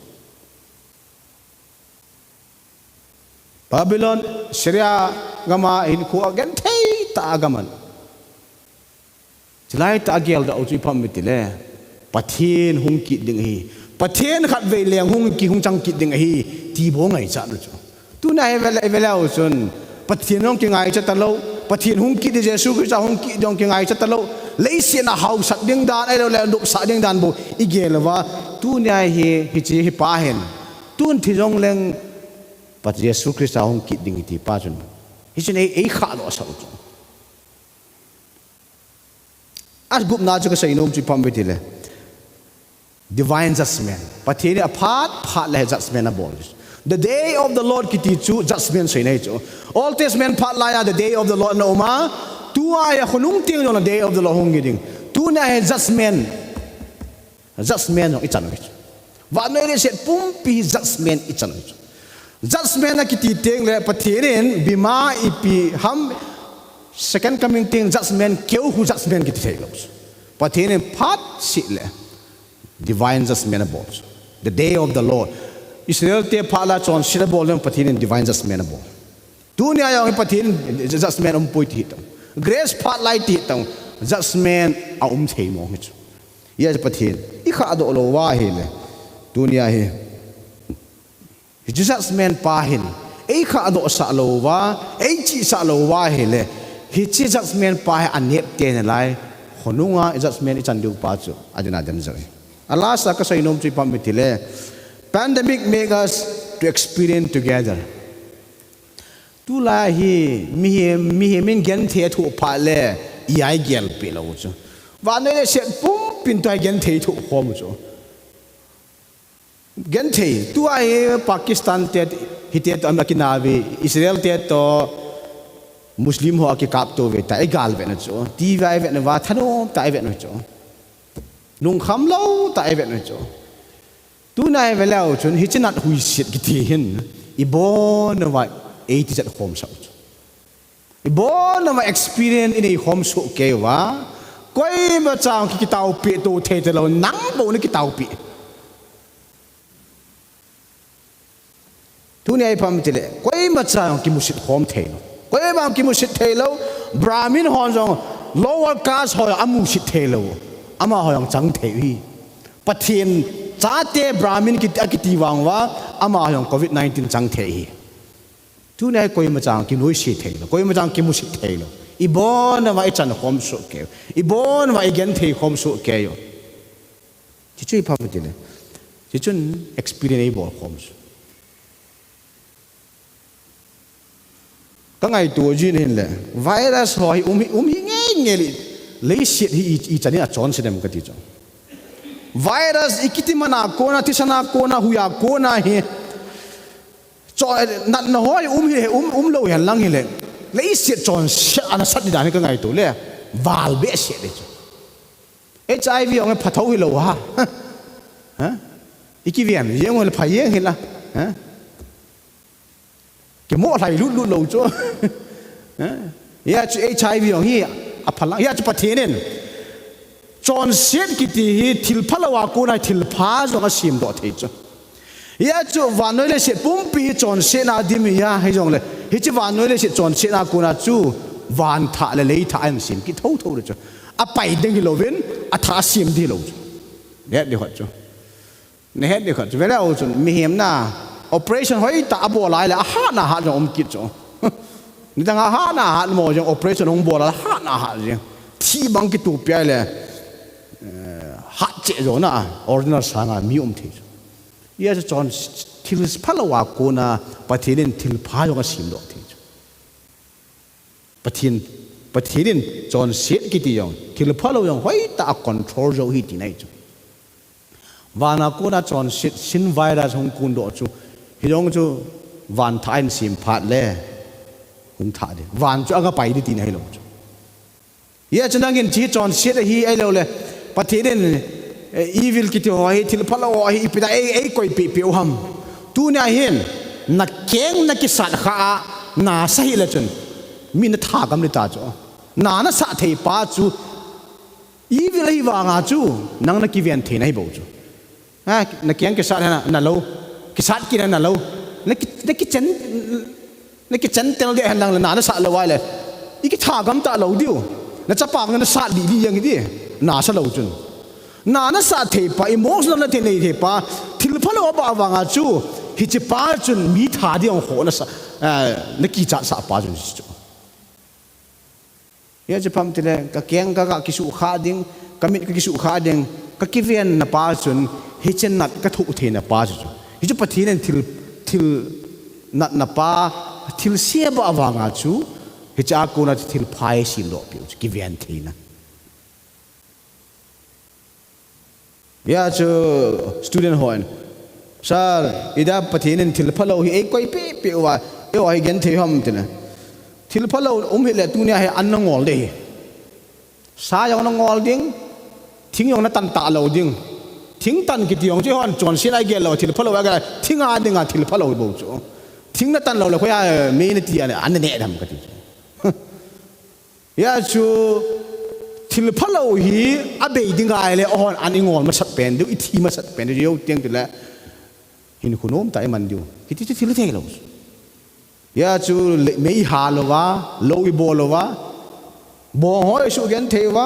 Babylon, Syria gam a hinkho agenthei tah a gam a. Chulai tah a geldoh u chu ipi ham itile, Pathen hung kit ding ahi. Pathen khatvei leng hung kihung chang kit ding ahi. Ti bou ngaichat u chu. Tunia hi vele, vele u chun. Pathen jong kingaichat talou. Pathen hung kit ding Jesu Christa hung kit ding jong kingaichat talou. Leiset a haosat ding dan, ahilouleh nopsah ding dan bou i gel uva. Tunia hi, hiche hi pa hin. Tun thi jong leng Pat Jesu Christa hung kit ding i ti pa chun. Hichun ei, ei khah lou asah u chu. Agupna chu kasei nom chu ipi ham itile. Divine judgment. Pathen in aphat, phat le judgment abol. The day of the Lord kiti chu judgment seina hi chu. Old Testament phat laiya the day of the Lord ana um a. Tua hi khonung teng jong the day of the Lord hung hi ding. Tunia hi judgment. Judgment jong ichan u hi chu. Vannoi leiset pumpi hi judgment ichan u hi chu. Judgment akiti teng le Pathen in bima ipi ham, second coming teng judgment keu khu judgment kiti thei lou chu. Pathen in phat seh le divine judgment abol chu. The day of the Lord. Israel te phat la chonset abol le Pathen in divine judgment abol. Tunia jong hi Pathen in judgment umpoi ti hi tong. Grace phat lai ti hi tong. Judgment aum thei mong hi chu. Hijeh a Pathen in ikhahdoh lou uva ahile, tunia hi, hiche judgment pa hin eikhahdoh sah lou uva, eichih sah lou uva ahile, hiche judgment pa hi anep tei nalai. Khonunga judgment ichan diu pa chu adin a danger ahi. A last a kasei nom chu ipi ham itile, pandemic make us to experience together. Tulai hi mihem, mihem in genthei athoh phat le, ipi a igel peh lou chu. Vannoi leiset pumpin tua hi genthei thoh khom chu. Genthei, tua hi Pakistan te, hite toh akinau ve, Israel te toh Muslim ho akikap to ve ta, igal ve na chu. TV a ivet uva, thanom ta ivet u chu. Lungkham lou ta ivet u chu. Tunia ive leu chun, hiche nat huiset kiti hin, ibon uva eitijat khom sah u chu. Ibon uva experience inei khom soh kei uva, koima chan kitaopi to thei talou, nang bou nakitaopi. Tunia ipi ham itile, koima chan kimusit khom thei lou. Koima kimusit thei lou, Brahmin hon jong lower caste ho amusit thei lou. Amaho jong chang thei u hi. Pathen chate Brahmin kiti, akiti vang uva, amaho jong covid nineteen chang thei hi. Tunia hi koima chan kinuisat thei lou, koima chan kimusit thei lou. Ibon uva ichan khom soh kei u. Ibon uva igenthei khom soh kei u. Hichu ipi ham itile, hichun experience eibol khom chu. Kangaito jin hin le, virus ho hi um hi, um hi ngei ngei le, leiset hi i, ichan in achonse dem kati chu. Virus ikiti mana kona, thisan a kona, hui a kona hi, cho, natna ho hi um hi, um, um lou hen lang hile, leiset chonset ana sat di dan hi kangaito le, val behseh di chu. HIV jong hi phatho hilou ha. Ha? Ikiven jeng u le pha jeng hila. Ha? Kimo lhai lut lut lou chu. Ha? Hijeh chun HIV jong hi aphalang. Hijeh chun Pathen in chonset kiti hi thil phalou a kona thil pha jong asemdoh thei chu. Hijeh chun vannoi leiset pumpi hi chonsetna dim ahi jongle, hiche vannoi leiset chonsetna kona chu van thah le lei thah ahin sem kit thotho le chu. Apai ding hilouvin, athah asem ding hilou chu. Nahet ding khat chu. Nahet ding khat chu. Vele u chun, mihem na, operation hoitah abol a ahile, ahatna hat jong um kit chu. Nidang ahatna hat mo jong operation hung bol a, ahatna hat jeng. Thi bang kitupi a ahile, eh, hat cheh jo na, original sanga mi um thei chu. Hijeh chun thil phalou a kona Pathen in thil pha jong asemdoh thei chu. Pathen, Pathen in chonset kiti jong, thil phalou jong hoitah a control jo hi tina ahi chu. Van a kona chonset, sin virus hung kundoh chu, hijong chu van thah ahin sem phat le, hung thah ding. Van chu agapai ding tina hilou chu. Hijeh chun nangin hiche chonset ahi ahilou le, Pathen in, eh, evil kiti ho hi, thil phalou ho hi, ipi dia ei, eikoi peh peh u ham. Tunia hin, nakeng nakisat kha a, nasa hih le chun, mi nathagam ding ta chu. Na nasah thei pa chu, evil ahi vanga chu, nang nakiven theina ahi bou chu. Ha, nakeng kisat hen lang, nalou. Kisat kit hen lang, nalou. Naki, nakichen, nakichen tel ding hen lang le, na nasah lou ahile. Ikithagam talou diu. Nachapa nasat lih lih jeng ding. Nasa lou chun. Na nasah thei pa, emotional nathei nei thei pa, thil phalou abah vanga chu, hiche pa chun mi tha ding ho nasa, eh, nakichat sah pa chun chu. Hijeh chun ipi ham itile, kakeng ka, kakisuhkhah ding, kamit kakisuhkhah ding, kakivenna pa chun, hiche nat kathoh theina pa chu. Hichu Pathen in thil, thil natna pa, thilse abah vanga chu, hiche a kona chu thil pha eisemdoh peh u chu, kiven theina. Hijeh chun student hon, Sir, ipi dia Pathen in thil phalou hi eikoi peh peh uva, eiho hi genthei ham tina. Thil phalou um hih le tunia hi an nangol ding ahi. Sa jong nangol ding, thing jong natan talou ding. Thing tan kiti jong chu hon chonset a igel lou, thil phalou a igel, thing a dinga thil phalou bou chu. Thing natan lou le khoiya mei nati a, ana neh dem kati chu. Hijeh chun thil phalou hi abei ding ahile, ahon an ingol masat pen diu, ithi masat pen diu, jou teng tile hinkho nomtah iman diu. Hiti chu thil thei lou. Hijeh chun le-, mei iha louva, lou ibol louva, bong ho isugenthei uva.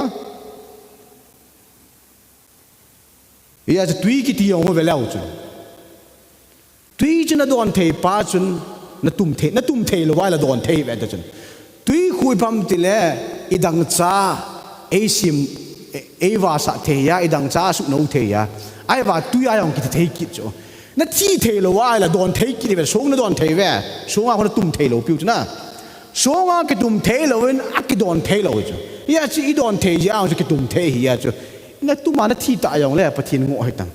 Hijeh chun twi kiti jong ho veleu chun. Twi chu nadon thei pa chun, natum thei, natum thei louva la don thei ve ta chun. Twi khu ipi ham tile, idangcha, eisim, e-, eivasah thei a, idangcha asuhnou thei a. Ahivang twi a jong kithi thei kit chu. Nathi thei louva la don thei kit ve, song nadon thei ve. Song a khu natum thei lou piu chu na. Song a kitum thei louvin, akidon thei lou chu. Hijeh chun idon thei jeh a chu kitum thei hijeh chun. Natum a nathi ta jongle, Pathen ngoh ahitan.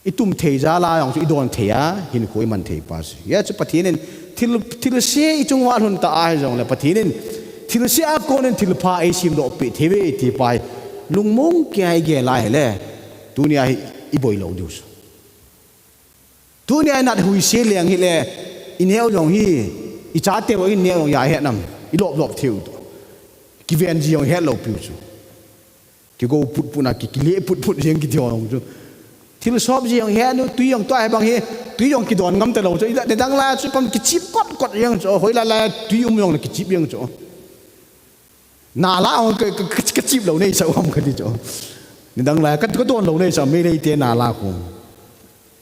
Itum thei jal a jong chu idon thei a, hinkho iman thei pa chu. Hijeh chun Pathen in thil, thilse ichung uva alhun ta ahi jongle, Pathen in thilse a konin thilpha eisemdoh peh thei uve ti pa hi lungmong keiya igel a ahile, tunia hi iboi lou diu chu. Tunia inat huise leng hile, ineo jong hi, ichateu ineo jong ahet nam, ilop lop thei u toh. Kiven ji jong het lou piu chu. Kigo put put na, ki, kile put put jeng kiti ho jong chu. Thil sop ji jong het u, twi jong tua hi bang hi, twi jong kidon ngam ta lou chu. Ida, nidang lai chu pam kichip kot kot jeng chu. Hoilai lai twi um jongle kichip jeng chu. Nala ho ka, ka, ka, kachip lou nei sa um kati chu. Nidang lai ka, kadon lou nei sa mei lei te nala khu.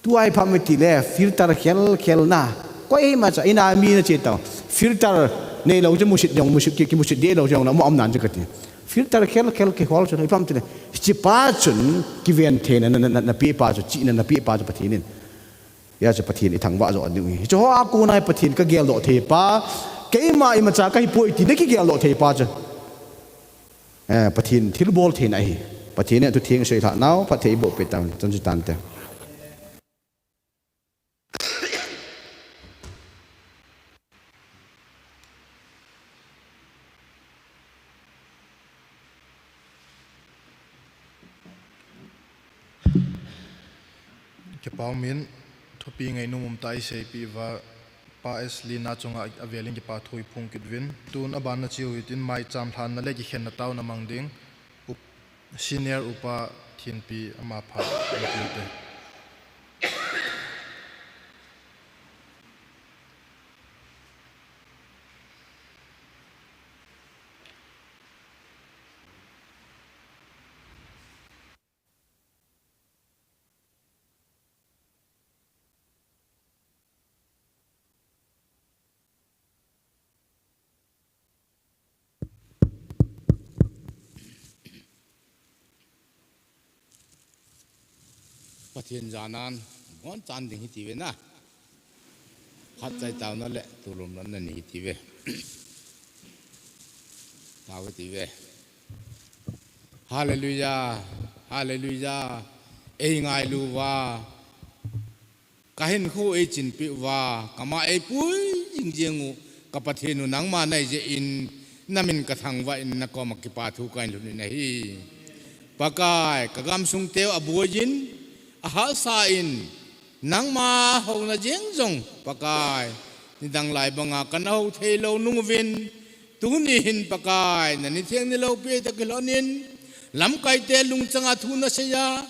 Tua ipi ham itile, filter khel khel na. Koima cha, ina mi nache tau. Filter neilou chu musit jong, musit ki, kimusit deh lou jong na, mo am nan chu kati. Filter khel khel kihol chu, ipi ham tile. Hiche pa chun, kiven theina, na, na, na, napeh pa chu, chihna, napeh pa chu Pathen in. Hijeh chun Pathen ithangvah jo ding u ahi. Hiche ho a kona hi Pathen kageldoh thei pa, keima imacha kahipoi ti nakigeldoh thei pa chu. Eh, Pathen thilbol theina ahi. Pathen in athu theng seilhah nau, phatthei eiboh peh tauhen, chonse tante. Kipa umin, thupi ngainom umtah a eiseipeh uva, Pa S. Lina chunga avelin kipa thu iphong kit uvin. Tun aban na cheu hitin maicham lhanna le kikhenna taona mang ding. Up-, Senior Upa Thinpi ama phat. Pathen janan, bon chan ding hiti ve na. Phat chai taona le, tulom lonna ni hiti ve. Tao hiti ve. Hallelujah, hallelujah. Eingailu uva. Kahinkho eichinpeh uva, kama eipui jing jeng u, ka Pathen u nangma nahi jeh in, namin kathangvah in nakoma kipa thu kahin lhut in ahi. Pakai, kagamsung teu aboi in, ahahsa in, nangma houna jeng jong, Pakai, nidang lai banga kana hou thei lou nung uvin, tuni hin Pakai, nani theng niloupi toh kilhon in, lamkaite lungchang a thu nasei a,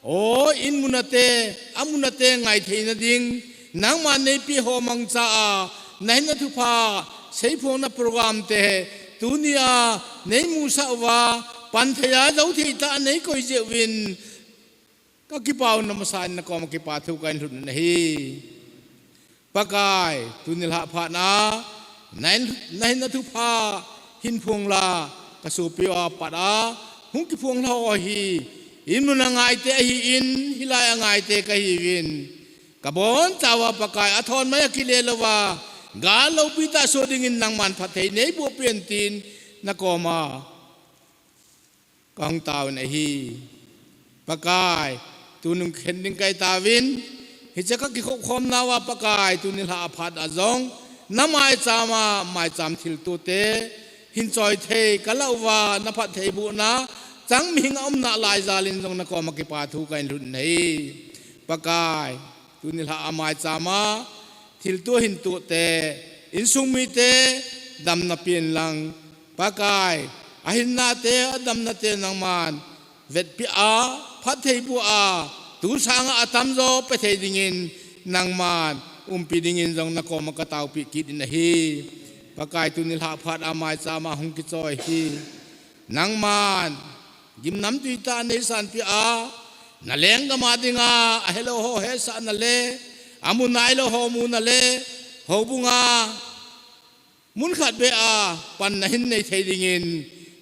O, in mun a te, amun a te ngai theina ding, nangma neipeh ho mangcha a, nahinna thupha, seiphongna program te, tunia, neimusah uva, pan thei a, jou thei tah a neikoi jeh uvin, kakipah u na masa in nakoma kipa thu kahin lhut in ahi. Pakai, tuni lhah phat na, nahin, nahinna thupha, hin phong la, kasopi u apat a, hung kiphong lha ho hi, in mun a ngaite ahin, hilai a ngaite kahiuvin. Kabonchauva Pakai, athon mai akile louva, gal loupi tah soh dingin nangman phatthei neiboh peh in tin, nakoma. Kahung taovin ahi. Pakai, tuni khen ding kahi tauvin. Hiche kakikhop khomnauva Pakai, tuni lhah phat a jong. Namaicham a, maicham thilto te. Hin choi thei, kalah uva, naphattheibohna. tang mihing a umna lai jalin jong na koma kipa thu kahin lhun ahi. Pakai, tuni lha a maicham a thilto hinto te, insung mite damna pen lang, Pakai, ahinna te, adamna te nangman vetpi a, phatthei boh a, tu sanga atamjo pethei dingin nangman umpi dingin jong na koma kataopi kit in ahi. Pakai, tuni lha phat a maicham a hung kichoi hi nangman gimnamtui tah a neisanpi a, na lenggam a dinga ahelou ho hesah na le, amu nailou ho muna le, houbung a mun khat beh a panna hin nei thei dingin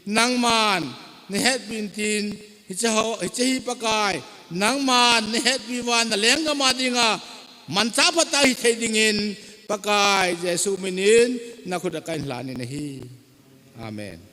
nangman na hetpi in tin, hiche ho, hiche hi Pakai, nangman na hetpi uva na lenggam a dinga manchah phatah a hithei dingin Pakai Jesu minin na khut a kahin lhanin ahi. Amen.